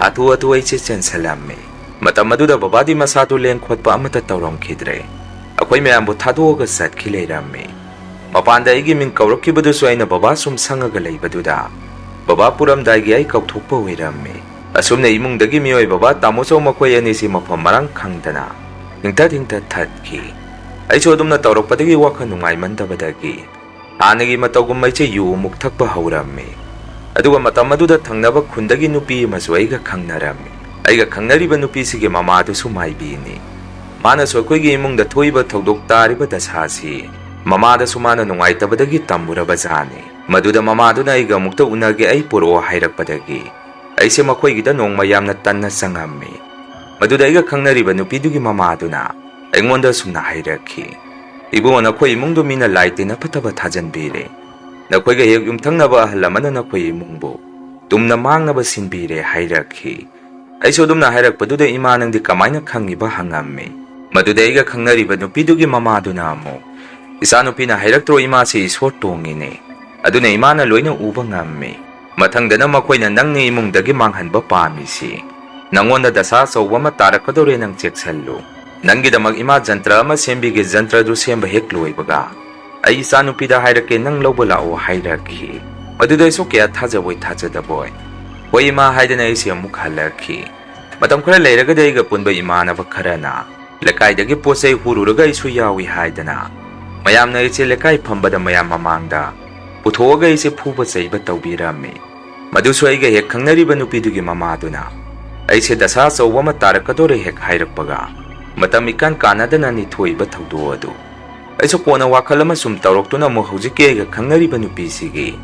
ꯍꯥꯊꯨ ꯍꯥꯊꯨ ꯑꯩꯁꯦ ꯆꯦꯟꯁꯜꯂꯝꯃꯤ꯫ ꯃꯇꯝ ꯑꯗꯨꯗ ꯕꯕꯥꯗꯤ ꯃꯁꯥꯗꯨ ꯂꯦꯡ ꯈꯣꯠꯄ ꯑꯃꯠꯇ ꯇꯧꯔꯝꯈꯤꯗ꯭ꯔꯦ꯫ ꯑꯩꯈꯣꯏ ꯃꯌꯥꯝꯕꯨ ꯊꯥꯗꯣꯛꯑꯒ ꯆꯠꯈꯤ ꯂꯩꯔꯝꯃꯤ꯫ ꯃꯄꯥꯟꯗ ꯑꯩꯒꯤ ꯃꯤꯡ ꯀꯧꯔꯛꯈꯤꯕꯗꯨꯁꯨ ꯑꯩꯅ ꯕꯕꯥ ꯁꯨꯝ ꯁꯪꯉꯒ ꯂꯩꯕꯗꯨꯗ ꯕꯕꯥ ꯄꯨꯔꯝꯗꯥꯏꯒꯤ ꯑꯩ ꯀꯧꯊꯣꯛꯄ ꯑꯣꯏꯔꯝꯃꯤ꯫ ꯑꯁꯨꯝꯅ ꯏꯃꯨꯡꯗꯒꯤ ꯃꯤꯑꯣꯏ ꯕꯕꯥ ꯇꯥꯃꯣꯆꯧ ꯃꯈꯣꯏ ꯑꯅꯤꯁꯤ ꯃꯐꯝ ꯃꯔꯥꯡ ꯈꯪꯗꯅ ꯍꯤꯡꯊꯠ ꯍꯤꯡꯊꯠ ꯊꯠꯈꯤ꯫ ꯑꯩꯁꯨ ꯑꯗꯨꯝꯅ ꯇꯧꯔꯛꯄꯗꯒꯤ ꯋꯥꯈꯜ ꯅꯨꯡꯉꯥꯏꯃꯟꯗꯕꯗꯒꯤ ꯍꯥꯟꯅꯒꯤ ꯃꯇꯧꯒꯨꯝ ꯑꯩꯁꯦ ꯌꯨ ꯑꯃꯨꯛ ꯊꯛꯄ ꯍꯧꯔꯝꯃꯤ꯫ ꯑꯗꯨꯒ ꯃꯇꯝ ꯑꯗꯨꯗ ꯊꯪꯅꯕ ꯈꯨꯟꯗꯒꯤ ꯅꯨꯄꯤ ꯑꯃꯁꯨ ꯑꯩꯒ ꯈꯪꯅꯔꯝꯃꯤ꯫ ꯑꯩꯒ ꯈꯪꯅꯔꯤꯕ ꯅꯨꯄꯤꯁꯤꯒꯤ ꯃꯃꯥꯗꯨꯁꯨ ꯃꯥꯏꯕꯤꯅꯤ꯫ ꯃꯥꯅꯁꯨ ꯑꯩꯈꯣꯏꯒꯤ ꯏꯃꯨꯡꯗ ꯊꯣꯛꯏꯕ ꯊꯧꯗꯣꯛ ꯇꯥꯔꯤꯕ ꯗꯁꯥꯁꯤ ꯃꯃꯥꯗꯁꯨ ꯃꯥꯅ ꯅꯨꯡꯉꯥꯏꯇꯕꯗꯒꯤ ꯇꯝꯃꯨꯔꯕ ꯖꯥꯠꯅꯤ꯫ ꯃꯗꯨꯗ ꯃꯃꯥꯗꯨꯅ ꯑꯩꯒ ꯑꯃꯨꯛꯇ ꯎꯅꯒꯦ, ꯑꯩ ꯄꯨꯔꯛꯑꯣ ꯍꯥꯏꯔꯛꯄꯗꯒꯤ ꯑꯩꯁꯦ ꯃꯈꯣꯏꯒꯤꯗ ꯅꯣꯡꯃ ꯌꯥꯝꯅ ꯇꯟꯅ ꯆꯪꯉꯝꯃꯤ꯫ ꯃꯗꯨꯗ ꯑꯩꯒ ꯈꯪꯅꯔꯤꯕ ꯅꯨꯄꯤꯗꯨꯒꯤ ꯃꯃꯥꯗꯨꯅ ꯑꯩꯉꯣꯟꯗ ꯑꯁꯨꯝꯅ ꯍꯥꯏꯔꯛꯈꯤ, "ꯏꯕꯨꯡꯉꯣ, ꯅꯈꯣꯏ ꯏꯃꯨꯡꯗꯨ ꯃꯤꯅ ꯂꯥꯏ ꯇꯤꯟ ꯑꯐꯠꯇꯕ ꯊꯥꯖꯟꯕꯤꯔꯦ꯫ ꯅꯈꯣꯏꯒ ꯍꯦꯛ ꯌꯨꯝꯊꯪꯅꯕ ꯑꯍꯜ ꯑꯃꯅ ꯅꯈꯣꯏ ꯏꯃꯨꯡꯕꯨ ꯇꯨꯝꯅ ꯃꯥꯡꯅꯕ ꯁꯤꯟꯕꯤꯔꯦ" ꯍꯥꯏꯔꯛꯈꯤ꯫ ꯑꯩꯁꯨ ꯑꯗꯨꯝꯅ ꯍꯥꯏꯔꯛꯄꯗꯨꯗ, "ꯏꯃꯥ, ꯅꯪꯗꯤ ꯀꯃꯥꯏꯅ ꯈꯪꯉꯤꯕ?" ꯍꯪꯉꯝꯃꯤ꯫ ꯃꯗꯨꯗ ꯑꯩꯒ ꯈꯪꯅꯔꯤꯕ ꯅꯨꯄꯤꯗꯨꯒꯤ ꯃꯃꯥꯗꯨꯅ ꯑꯃꯨꯛ, "ꯏꯆꯥꯅꯨꯄꯤꯅ ꯍꯥꯏꯔꯛꯇ꯭ꯔꯣ, ꯏꯃꯥꯁꯤ ꯏꯁꯣꯔ ꯇꯣꯡꯉꯤꯅꯦ, ꯑꯗꯨꯅ ꯏꯃꯥꯅ ꯂꯣꯏꯅ ꯎꯕ ꯉꯝꯃꯤ꯫ ꯃꯊꯪꯗꯅ ꯃꯈꯣꯏꯅ ꯅꯪꯅ ꯏꯃꯨꯡꯗꯒꯤ ꯃꯥꯡꯍꯟꯕ ꯄꯥꯝꯃꯤꯁꯤ꯫ ꯅꯪꯉꯣꯟꯗ ꯗꯁꯥ ꯑꯆꯧꯕ ꯑꯃ ꯇꯥꯔꯛꯀꯗꯧꯔꯦ, ꯅꯪ ꯆꯦꯛꯁꯜꯂꯨ꯫ ꯅꯪꯒꯤꯗꯃꯛ ꯏꯃꯥ ꯖꯟꯇ꯭ꯔ ꯑꯃ ꯁꯦꯝꯕꯤꯒꯦ, ꯖꯟꯇ꯭ꯔꯗꯨ ꯁꯦꯝꯕ ꯍꯦꯛ ꯂꯣꯏꯕꯒ ꯑꯩ ꯏꯆꯥꯅꯨꯄꯤꯗ ꯍꯥꯏꯔꯛꯀꯦ, ꯅꯪ ꯂꯧꯕ ꯂꯥꯛꯑꯣ" ꯍꯥꯏꯔꯛꯈꯤ꯫ ꯃꯗꯨꯗ ꯑꯩꯁꯨ ꯀꯌꯥ ꯊꯥꯖꯕꯣꯏ ꯊꯥꯖꯗꯕꯣꯏ, "ꯍꯣꯏ ꯏꯃꯥ" ꯍꯥꯏꯗꯅ ꯑꯩꯁꯦ ꯑꯃꯨꯛ ꯍꯜꯂꯛꯈꯤ꯫ ꯃꯇꯝ ꯈꯔ ꯂꯩꯔꯒꯗꯤ ꯑꯩꯒ ꯄꯨꯟꯕ ꯏꯃꯥꯟꯅꯕ ꯈꯔꯅ ꯂꯩꯀꯥꯏꯗꯒꯤ ꯄꯣꯠ ꯆꯩ ꯍꯨꯔꯨꯔꯒ ꯑꯩꯁꯨ ꯌꯥꯎꯏ ꯍꯥꯏꯗꯅ ꯃꯌꯥꯝꯅ ꯑꯩꯁꯦ ꯂꯩꯀꯥꯏ ꯐꯝꯕꯗ ꯃꯌꯥꯝ ꯃꯃꯥꯡꯗ ꯄꯨꯊꯣꯛꯑꯒ ꯑꯩꯁꯦ ꯐꯨꯕ ꯆꯩꯕ ꯇꯧꯕꯤꯔꯝꯃꯤ꯫ ꯃꯗꯨꯁꯨ ꯑꯩꯒ ꯍꯦꯛ ꯈꯪꯅꯔꯤꯕ ꯅꯨꯄꯤꯗꯨꯒꯤ ꯃꯃꯥꯗꯨꯅ ꯑꯩꯁꯦ ꯗꯁꯥ ꯑꯆꯧꯕ ꯑꯃ ꯇꯥꯔꯛꯀꯗꯧꯔꯦ ꯍꯦꯛ ꯍꯥꯏꯔꯛꯄꯒ, ꯃꯇꯝ ꯏꯀꯥꯟ ꯀꯥꯟꯅꯗꯅ ꯅꯤꯊꯣꯛꯏꯕ ꯊꯧꯗꯣꯛ ꯑꯗꯨ ꯑꯩꯁꯨ ꯀꯣꯟꯅ ꯋꯥꯈꯜ ꯑꯃ ꯁꯨꯝ ꯇꯧꯔꯛꯇꯨꯅ ꯑꯃꯨꯛ ꯍꯧꯖꯤꯛꯀꯤ ꯑꯩꯒ ꯈꯪꯅꯔꯤꯕ ꯅꯨꯄꯤꯁꯤꯒꯤ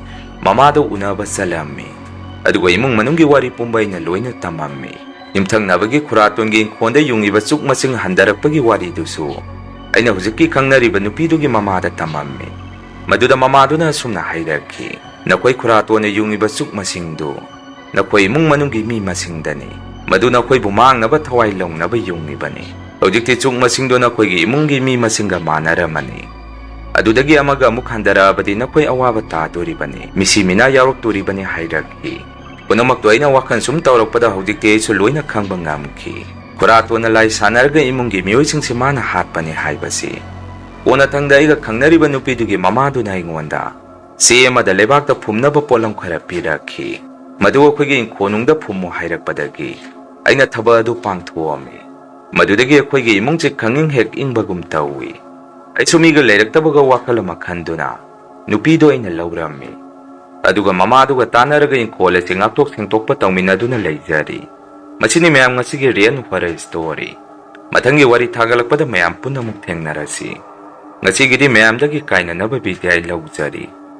ꯃꯃꯥꯗ ꯎꯅꯕ ꯆꯠꯂꯝꯃꯤ꯫ ꯑꯗꯨꯒ ꯏꯃꯨꯡ ꯃꯅꯨꯡꯒꯤ ꯋꯥꯔꯤ ꯄꯨꯝꯕ ꯑꯩꯅ ꯂꯣꯏꯅ ꯇꯝꯃꯝꯃꯤ꯫ ꯌꯨꯝꯊꯪꯅꯕꯒꯤ ꯈꯨꯔꯥꯇꯣꯟꯒꯤ ꯏꯪꯈꯣꯜꯗ ꯌꯨꯡꯉꯤꯕ ꯆꯨꯛ ꯃꯁꯤꯡ ꯍꯟꯊꯔꯛꯄꯒꯤ ꯋꯥꯔꯤꯗꯨꯁꯨ ꯑꯩꯅ ꯍꯧꯖꯤꯛꯀꯤ ꯈꯪꯅꯔꯤꯕ ꯅꯨꯄꯤꯗꯨꯒꯤ ꯃꯃꯥꯗ ꯇꯝꯃꯝꯃꯤ꯫ ꯃꯗꯨꯗ ꯃꯃꯥꯗꯨꯅ ꯑꯁꯨꯝꯅ ꯍꯥꯏꯔꯛꯈꯤ, "ꯅꯈꯣꯏ ꯈꯨꯔꯥꯇꯣꯟꯅ ꯌꯨꯡꯉꯤꯕ ꯆꯨꯛ ꯃꯁꯤꯡꯗꯨ ꯅꯈꯣꯏ ꯏꯃꯨꯡ ꯃꯅꯨꯡꯒꯤ ꯃꯤ ꯃꯁꯤꯡꯗꯅꯤ꯫ ꯃꯗꯨ ꯅꯈꯣꯏꯕꯨ ꯃꯥꯡꯅꯕ ꯊꯋꯥꯏ ꯂꯧꯅꯕ ꯌꯨꯡꯉꯤꯕꯅꯤ꯫ ꯍꯧꯖꯤꯛꯇꯤ ꯆꯨꯛ ꯃꯁꯤꯡꯗꯨ ꯅꯈꯣꯏꯒꯤ ꯏꯃꯨꯡꯒꯤ ꯃꯤ ꯃꯁꯤꯡꯒ ꯃꯥꯟꯅꯔꯝꯃꯅꯤ꯫ ꯑꯗꯨꯗꯒꯤ ꯑꯃꯒ ꯑꯃꯨꯛ ꯍꯟꯊꯔꯛꯑꯕꯗꯤ ꯅꯈꯣꯏ ꯑꯋꯥꯕ ꯇꯥꯗꯣꯔꯤꯕꯅꯤ, ꯃꯤꯁꯤ ꯃꯤꯅꯥ ꯌꯥꯎꯔꯛꯇꯣꯔꯤꯕꯅꯤ" ꯍꯥꯏꯔꯛꯈꯤ꯫ ꯄꯨꯝꯅꯃꯛꯇꯨ ꯑꯩꯅ ꯋꯥꯈꯜ ꯁꯨꯝ ꯇꯧꯔꯛꯄꯗ ꯍꯧꯖꯤꯛꯇꯤ ꯑꯩꯁꯨ ꯂꯣꯏꯅ ꯈꯪꯕ ꯉꯝꯈꯤ꯫ ꯈꯨꯔꯥꯇꯣꯟꯅ ꯂꯥꯏ ꯁꯥꯟꯅꯔꯒ ꯏꯃꯨꯡꯒꯤ ꯃꯤꯑꯣꯏꯁꯤꯡꯁꯤ ꯃꯥꯅ ꯍꯥꯠꯄꯅꯤ ꯍꯥꯏꯕꯁꯤ꯫ ꯀꯣꯟꯅꯊꯪꯗ ꯑꯩꯒ ꯈꯪꯅꯔꯤꯕ ꯅꯨꯄꯤꯗꯨꯒꯤ ꯃꯃꯥꯗꯨꯅ ꯑꯩꯉꯣꯟꯗ ꯆꯦ ꯑꯃꯗ ꯂꯩꯕꯥꯛꯇ ꯐꯨꯝꯅꯕ ꯄꯣꯠꯂꯝ ꯈꯔ ꯄꯤꯔꯛꯈꯤ꯫ "ꯃꯗꯨ ꯑꯩꯈꯣꯏꯒꯤ ꯏꯪꯈꯣꯜꯅꯨꯡꯗ ꯐꯨꯝꯃꯨ" ꯍꯥꯏꯔꯛꯄꯗꯒꯤ ꯑꯩꯅ ꯊꯕꯛ ꯑꯗꯨ ꯄꯥꯡꯊꯣꯛꯑꯝꯃꯤ꯫ ꯃꯗꯨꯗꯒꯤ ꯑꯩꯈꯣꯏꯒꯤ ꯏꯃꯨꯡꯁꯤ ꯈꯪꯏꯪ ꯍꯦꯛ ꯏꯪꯕꯒꯨꯝ ꯇꯧꯏ꯫ ꯑꯩꯁꯨ ꯃꯤꯒ ꯂꯩꯔꯛꯇꯕꯒ ꯋꯥꯈꯜ ꯑꯃ ꯈꯟꯗꯨꯅ ꯅꯨꯄꯤꯗꯣ ꯑꯩꯅ ꯂꯧꯔꯝꯃꯤ꯫ ꯑꯗꯨꯒ ꯃꯃꯥꯗꯨꯒ ꯇꯥꯟꯅꯔꯒ ꯏꯪꯈꯣꯜ ꯑꯁꯤ ꯉꯥꯛꯊꯣꯛ ꯁꯦꯡꯗꯣꯛꯄ ꯇꯧꯃꯤꯟꯅꯗꯨꯅ ꯂꯩꯖꯔꯤ꯫ ꯃꯁꯤꯅꯤ ꯃꯌꯥꯝ ꯉꯁꯤꯒꯤ ꯔꯦꯟ ꯍꯣꯔꯔ ꯁ꯭ꯇꯣꯔꯤ꯫ ꯃꯊꯪꯒꯤ ꯋꯥꯔꯤ ꯊꯥꯒꯠꯂꯛꯄꯗ ꯃꯌꯥꯝ ꯄꯨꯟꯅ ꯑꯃꯨꯛ ꯊꯦꯡꯅꯔꯁꯤ꯫ ꯉꯁꯤꯒꯤꯗꯤ ꯃꯌꯥꯝꯗꯒꯤ ꯀꯥꯏꯅꯅꯕ ꯕꯤꯗꯥꯏ ꯂꯧꯖꯔꯤ꯫